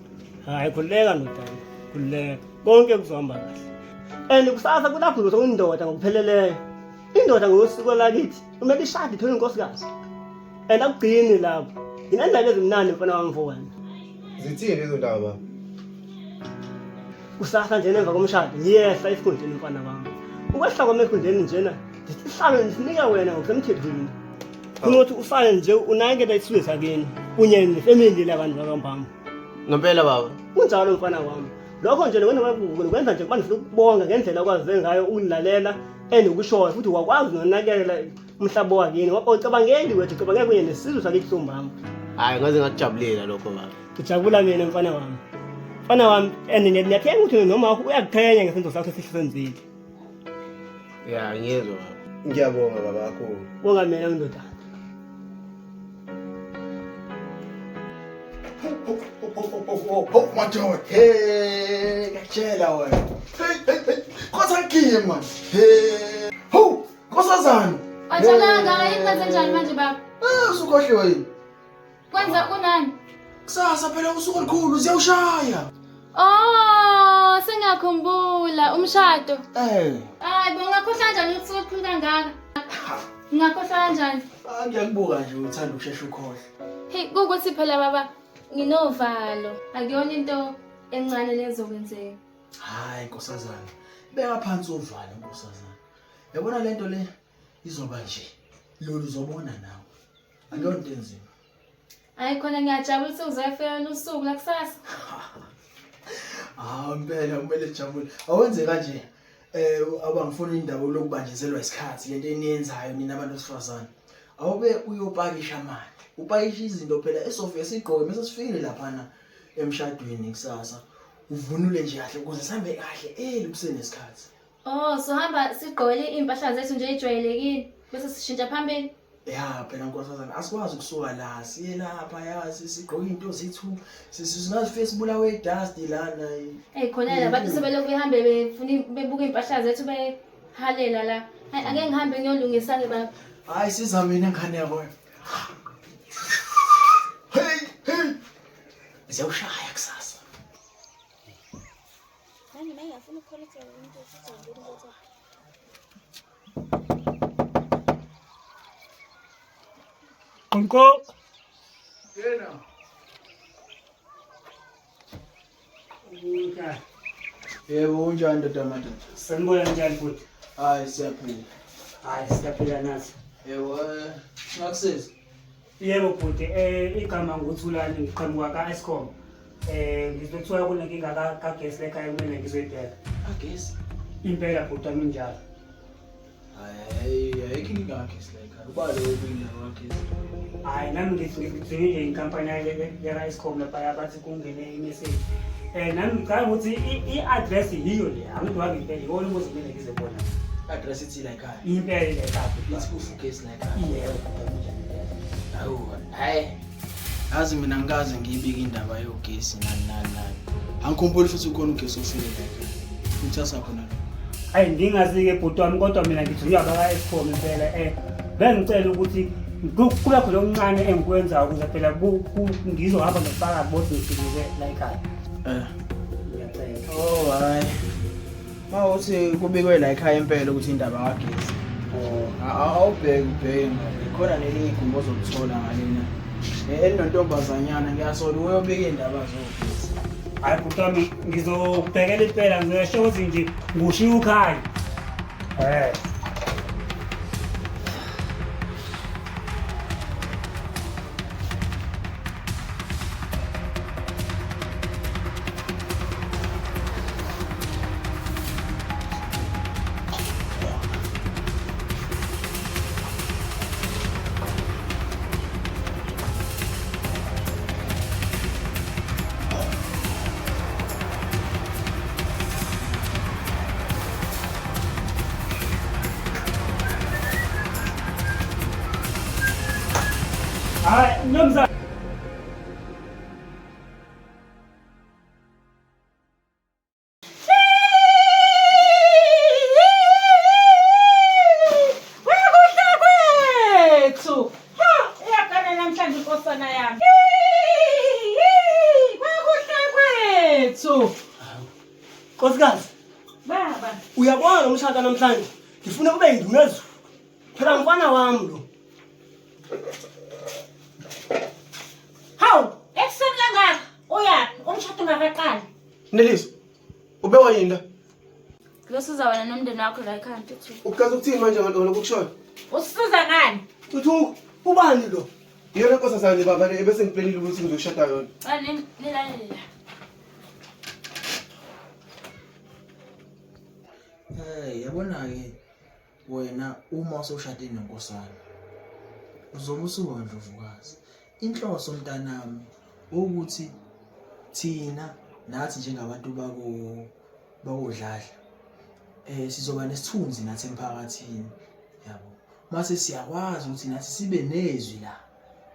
Hayi khululeka ndodana, khululeka. Konke kuzohamba kahle. And kusasa kulapho uzoba indoda ngokupheleleyo. Indoda ngosiko lakithi kumele ishade ithole inkosikazi. And akugcini lapho. Nginendaba ezimnandi mfana wami for wena. Zithini lezo ndaba baba? Kusasa njena emva komshado ngiyehla esikhundleni mfana wami. Ukwehla kwami esikhundleni njena isihlalo ngisinika wena ngokusemthethweni. Funa ukuthi usale nje unakekela isizwe sakini kunye nefamily labantu bakambamba. Ngempela baba. Kunjalo mfana wami. Lokho nje kwenza nje kuba ndifuna ukubonga ngendlela okwaze ngayo ukulilalela endikushoyo futhi wakwazi nonakekela umhlaba wakini. Ucabangeli wethu ucabangela kunye nesizwe sakithi sombamba. Hayi ngaze ngakujabulela lokho baba. Ngijabula mina mfana wami. Mfana wami and ngiyathemba ukuthi noma wakho uyakuqhenya ngesenzo sakho esihle senzile. Ya ngiyezwa baba. Ngiyabonga baba kakhulu. Bonga mina ndodana. Madoda, hey, ngiyakutshela wena. Hey, hey, hey. Khosa ngiye man. Hey. Ho, nkosazana. Wajabula kangaka yini kwenze njani manje baba? Eh, usukhohliwe yini? Kwenza kunani? Kusasa phela usuku olukhulu ziyawushaya. Oh, sengiyakhumbula umshado. Eh. Hayi bo ngakhohlwa kanjani usuku olukhulu kangaka? Ngakhohlwa kanjani? Ah, ngiyakubuka nje uthanda ukushesha ukhohlwe. Hey, kukuthi phela baba nginovalo. Akuyona into encane lezokwenzeka. Hayi nkosazana. Beka phansi uvalo nkosazana. Yabona lento le izoba nje. Lolu uzobona nawe. Akuyona into enzima. Hayi khona ngiyajabula ukuthi uzofika usuku la kusasa. Ah impela kumele sijabule. Awenze kanje. Eh abangifuni indaba lokubanjezelwa isikhathi lento eniyenzayo nina abantu besifazane. Awube uyopakisha manje. Upakisha izinto phela esofike sigqoke bese sifikile laphana emshadweni kusasa. Uvunule nje kahle ukuze sihambe kahle eli kusenesikhathi. Oh, sohamba sigqokele iy'mpahla zethu nje ey'jwayelekile bese sishintsha phambili. Ya phela nkosazana asikwazi ukusuka la siye lapha yazi sigqoke into zethu singazifike sibulawe idust lana. Eyi khona la bantu sebelokhu behambe befuna bebuka iy'mpahla zethu behalela la. Hayi ake ngihambe ngiyolungisa-ke baba. Hayi siza mina ngane yabo. Hey hey. Ziyawushaya kusasa. Nani mina ngiyafuna ukukholektha umuntu futhi ngibona Qonqo. Yena. Unjani? Yebo unjani ndoda madoda? Sanibona njani futhi? Hayi siyaphila. Hayi siyaphila nathi. Yebo ngakusiza. Yebo bhuti, igama nguThulani ngiqhamuka ka-Eskom. Ngizwe kuthiwa kunenkinga kagesi lekhaya kumele ngizoyibheka. Kagesi? Impela bhuti wami injalo. Hayi ayikho inkinga kagesi la ekhaya. Uba lo kuyindaba kagesi. Hayi nami ngithi ngidinge nje inkampani yaka-Eskom lapha bathi kungene i-message. Nami ngicabanga ukuthi i-address yiyo le, angithi impela iwona umuzi kumele ngize kuwona. I-address ithi la ekhaya. Impela ile ekhaya. Ithi kufa ugesi la ekhaya. Yebo bhuti wami injalo. Hawu, hayi. Yazi mina ngikaze ngiyibike indaba yogesi nani nani nani. Angikhumbuli futhi ukhona ugesi ofike la ekhaya. Uthatha khona lo. Hayi ngingazi-ke bhuti wami kodwa mina ngithunywa abaka-Eskom impela bengicela ukuthi kube khona okuncane engikwenzayo ukuze phela ngizohamba nobufakazi bokuthi ngifikile la ekhaya. Ngiyacela. Oh hayi. Mawuthi kubikwe la ekhaya impela ukuthi indaba kagesi. Awubheke ubheke ngale. Khona nelinye igumbi ozolithola ngalena. Elinontombazanyana ngiyasola uyobika iy'ndaba zogesi. Hayi bhuti wami ngizobhekela impela ngizosho ukuthi nje ngushiya ukhaya. Hayi mnumzane. Wekuhle kwethu. Ha, iyagana namhlanje inkosana yami. Wekuhle kwethu. Nkosikazi, Baba, uyabona lo mshado namhlanje ngifuna kube yindumezulu. Phela mfana wami lo. Hawu, ekuseni kangaka uyaphi? Umshado ungakaqali. Neliso, ubekwa yini la? Ngizosiza wena nomndeni wakho la ekhaya Ntuthuko. Ubukazi ukuthini manje ngalokhu kushoyo? Usisiza ngani? Ntuthuko, ubani lo? Iyona nkosazane baba le ebese ngiplanile ukuthi ngizoshada yona. Cela nilalele la. Yabona-ke wena uma usushade nenkosana uzobe usuba ndlovukazi. Inhloso mntanami ukuthi thina nathi njengabantu bakoDladla sizoba nesithunzi nathi emphakathini yabo. Mase siyakwazi ukuthi nathi sibe nezwi la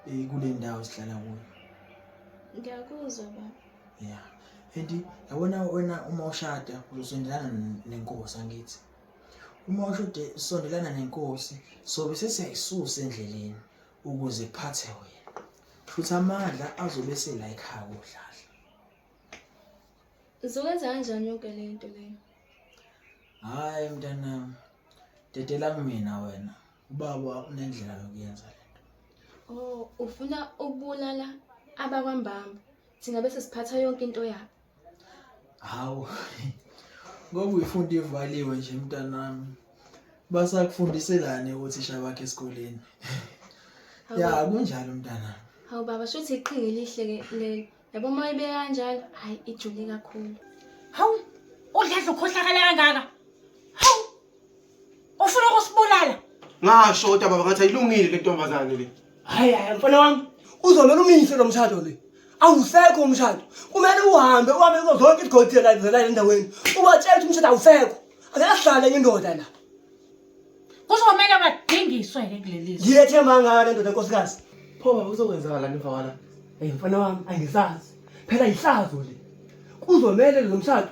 kule ndawo sihlala kuyo. Ngiyakuzwa baba. Yeah. And yabona wena uma ushada uzosondelana nenkosi angithi. Uma ushode usondelana nenkosi sobe sesiyayisusa endleleni ukuze kuphathe wena. Futhi amandla azobe esela ekhaya koDladla. Uzokwenza kanjani yonke le nto leyo? Hhayi mntanami, dedela kumina wena. Ubaba unendlela yokuyenza le nto. Oh, ufuna ukubulala abakwaMbambo. Thina bese siphatha yonke into yabo. Hawu. Ngoba uyifunda ivaliwe nje mntanami. Basakufundiselani othisha bakhe esikoleni? Ya kunjalo mntanami. Hawu baba, shuthi iqhinga elihle ke lelo. Yabo uma ibeka kanjalo, hayi ijule kakhulu. Hawu, uDladla ukhohlakala kangaka. Hawu! Ufuna ukusibulala? Ngasho kodwa baba ngathi ayilungile le ntombazane le. Hayi hayi mfana wami, uzomela umise lo mshado le. Awusekho umshado. Kumele uhambe uhambe kuzo zonke izigodi la zela endaweni. Ubatshela ukuthi umshado awusekho. Angeke sihlale enye indoda la. Kuzomele badingiswe ke kuleli zwe. Ngiyethemba ngayo le ndoda nkosikazi. Pho baba kuzokwenzakalani emva kwala? Hey mfana wami angisazi. Phela yihlazo le. Kuzomele lo mshado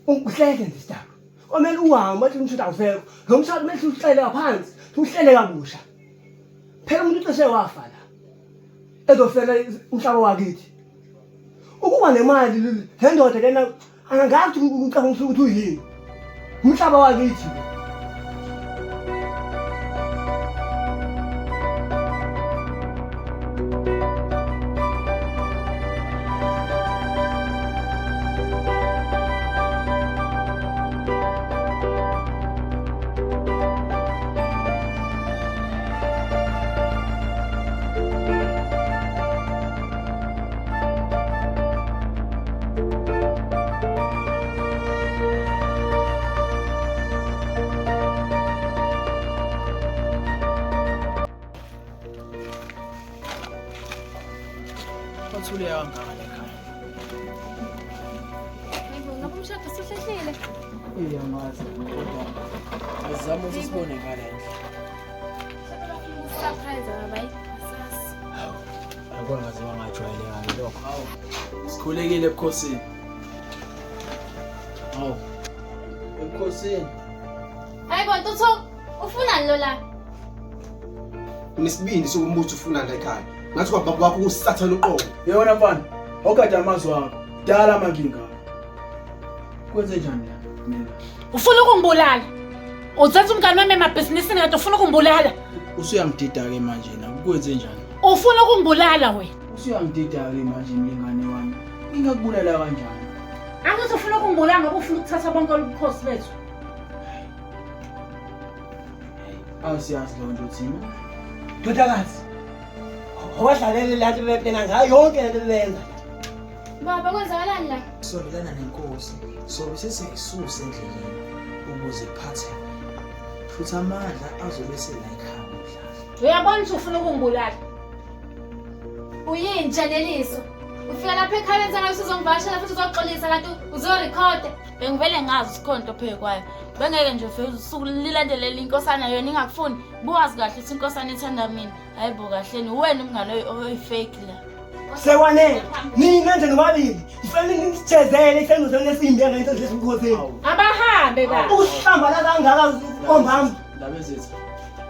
uhleke nje sidaba. Komele uhambe athi umshado awusekho. Lo mshado kumele siwuhlele ngaphansi, siwuhlele kabusha. Phela umuntu ucishe wafa la. Ezofela umhlaba wakithi. Ukuba nemali le ndoda lena angangazi ukuthi ucabanga ukuthi uyini. Umhlaba wakithi lo. Wathule kangaka la ekhaya. Hayibo, ngabe umshado usuhlehlile? Iya ngazi kodwa azama ukuthi sibone ngale ndlela. Surprise baba, hayi, asazi. Akwangaze wangajwayeleka lokho. Hawu. Sikhulekile ebukhosini. Hawu. Ebukhosini. Hayibo, Ntuthu, ufunani lo la? Unesibindi sokumbuza ufunani la ekhaya. Ngathi kwababa wakho kusathana uqobo. Yewona mfana, awugade amazwi akho. Dala amankinga. Kwenze njani la? Mina. Ufuna ukungibulala? Uthatha umngane wami emabhizinisini kanti ufuna ukungibulala? Usuyangidida-ke manje na kwenze njani? Ufuna ukungibulala wena? Usuyangidida-ke manje mlingane wami. Ngingakubulala kanjani? Angithi ufuna ukungibulala ngoba ufuna ukuthatha bonke ubukhosi bethu. Asiyazi leyo nto thina. Ndodakazi, awadlalele la nto beplena ngayo yonke le nto beyenza. Baba, kwenzakalani la? Sondelana nenkosi, sobe sesiyayisusa endleleni ukuze kuphathe wena. Futhi amandla azobe esela ekhaya koDladla. Uyabona ukuthi ufuna ukungibulala? Uyinja neliso. Ufika lapha ekhaya wenza ngathi uzongivakashela futhi uzoxolisa kanti uzorekhoda. Bengivele ngazi ukuthi khona into phezu kwayo. Bengeke nje ufike usuku lilandelela inkosana yona ingakufuni. Buwazi kahle ukuthi inkosana ithanda mina. Hayi bo kahleni uwena umngane oyi-fake la. Sekwanele. Nina nje nobabili. Nifanele nisijezele isenzo senu esimbi engenza nje esibukhosini. Abahambe ba. Ukuhlambalaza kangaka kombamba. Ndabezitha,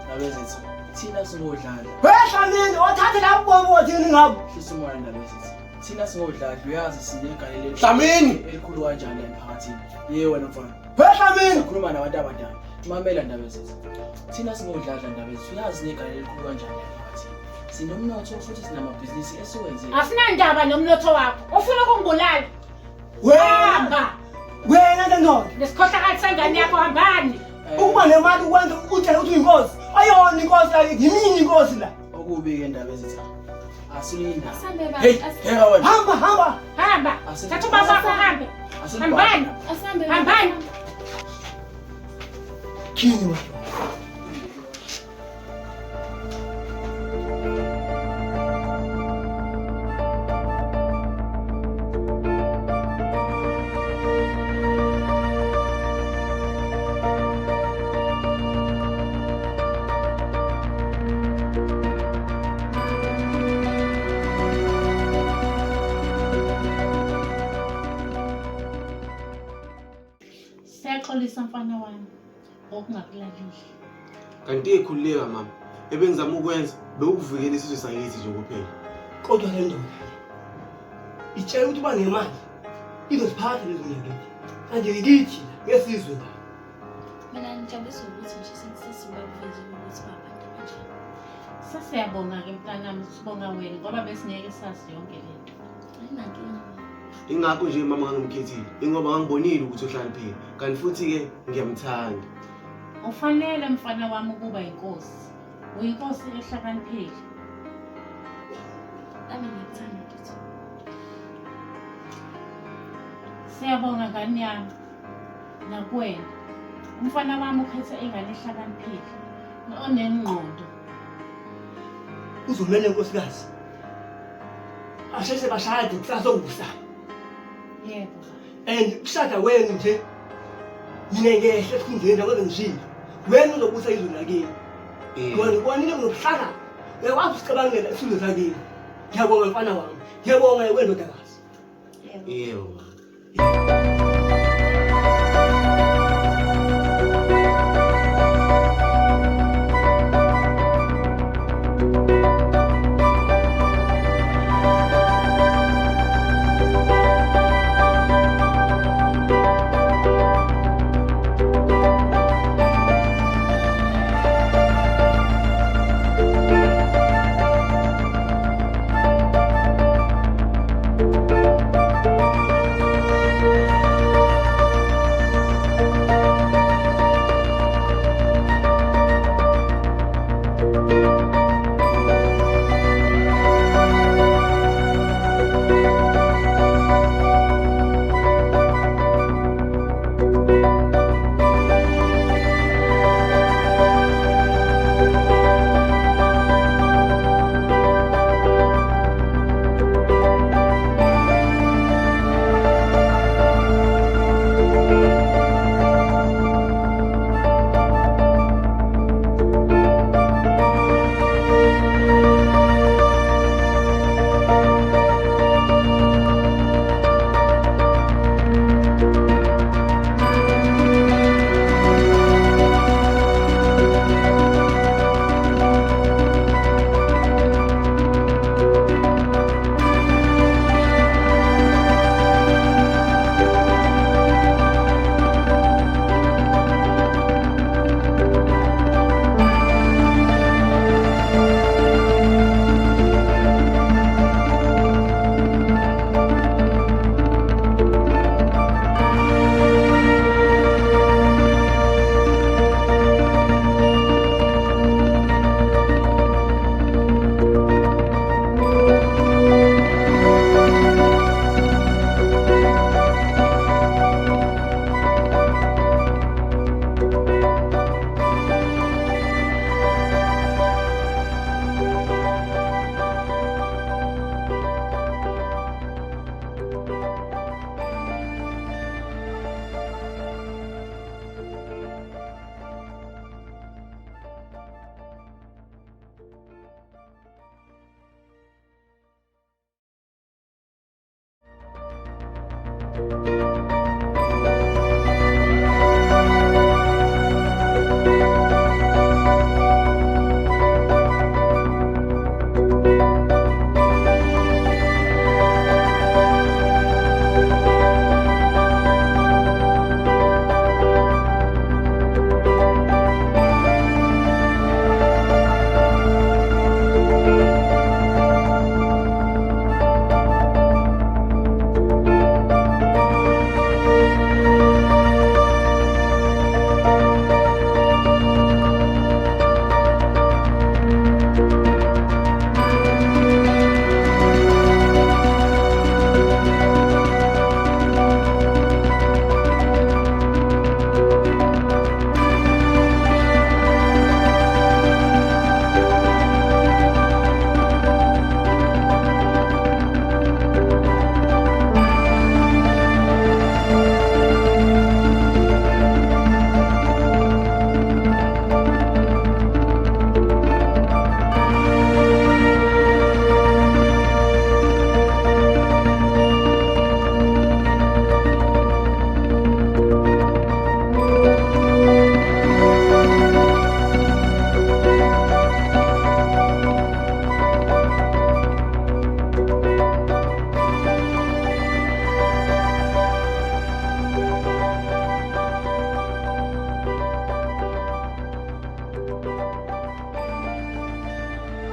Ndabezitha, thina singodladla. Wehla mina othathe la ubomi othini ngabo. Hlisa umoya Ndabezitha. Thina singodladla uyazi sinegalelo Dlamini! elikhulu kanjani la emphakathini. Ye wena mfana. Wehla mina. Khuluma nabantu abadala. Mamela Ndabezitha. Thina singodladla Ndabezitha uyazi sinegalelo elikhulu kanjani la emphakathini. Sinomnotho futhi sinamabhizinisi esiwenze. Asinandaba nomnotho wakho. Ufuna ukungibulala? Wena Hamba. wena le ndoda. Nesikhohlakali sengane yakho hambani. Ukuba nemali ukwenza utshele ukuthi uyinkosi. Ayona inkosi la yimini inkosi la. Okubi-ke Ndabezitha. Asilindaba. Asambe baba. Hey, heka wena. Hamba hamba. Hamba. Thatha ubaba wakho uhambe. Hambani. Asambe baba. Hambani. Kini wena. Siyaxolisa mfana wami ngokungakulaleli. Kanti ikhululeka mama. Ebengizama ukwenza bewukuvikela isizwe sakithi nje kuphela. Kodwa le ndoda itshela ukuthi uba nemali izosiphatha lezi nyakithi. Kanti kithi ngesizwe ba. Mina ngijabulisa ukuthi nje sesibavezile ukuthi babantu abanjani. Sesiyabonga-ke mntanami, sibonga wena ngoba besingeke sazi yonke le nto. Ayinankinga. Ingakho nje mama ngangimkhethile, ingoba ngangibonile ukuthi uhlakaniphile. Kanti futhi-ke ngiyamthanda. Ufanele mfana wami ukuba inkosi. Uyinkosi ehlakaniphile. Nami ngiyakuthanda ndoda. Siyabonga ngane yami. Nakuwena. Umfana wami ukhethe ingane ehlakaniphile. Onengqondo. Uzomele nkosikazi. Asheshe bashade kusasa okusa. Yebo. And kushada wenu nje mina ngehle esikhundleni njengoba ngishilo. Wena uzobusa izwe lakini. Ngoba ngibonile ngokuhlala. Uyakwazi ukucabangela isizwe sakini. Ngiyabonga mfana wami. Ngiyabonga wendodakazi. Yebo.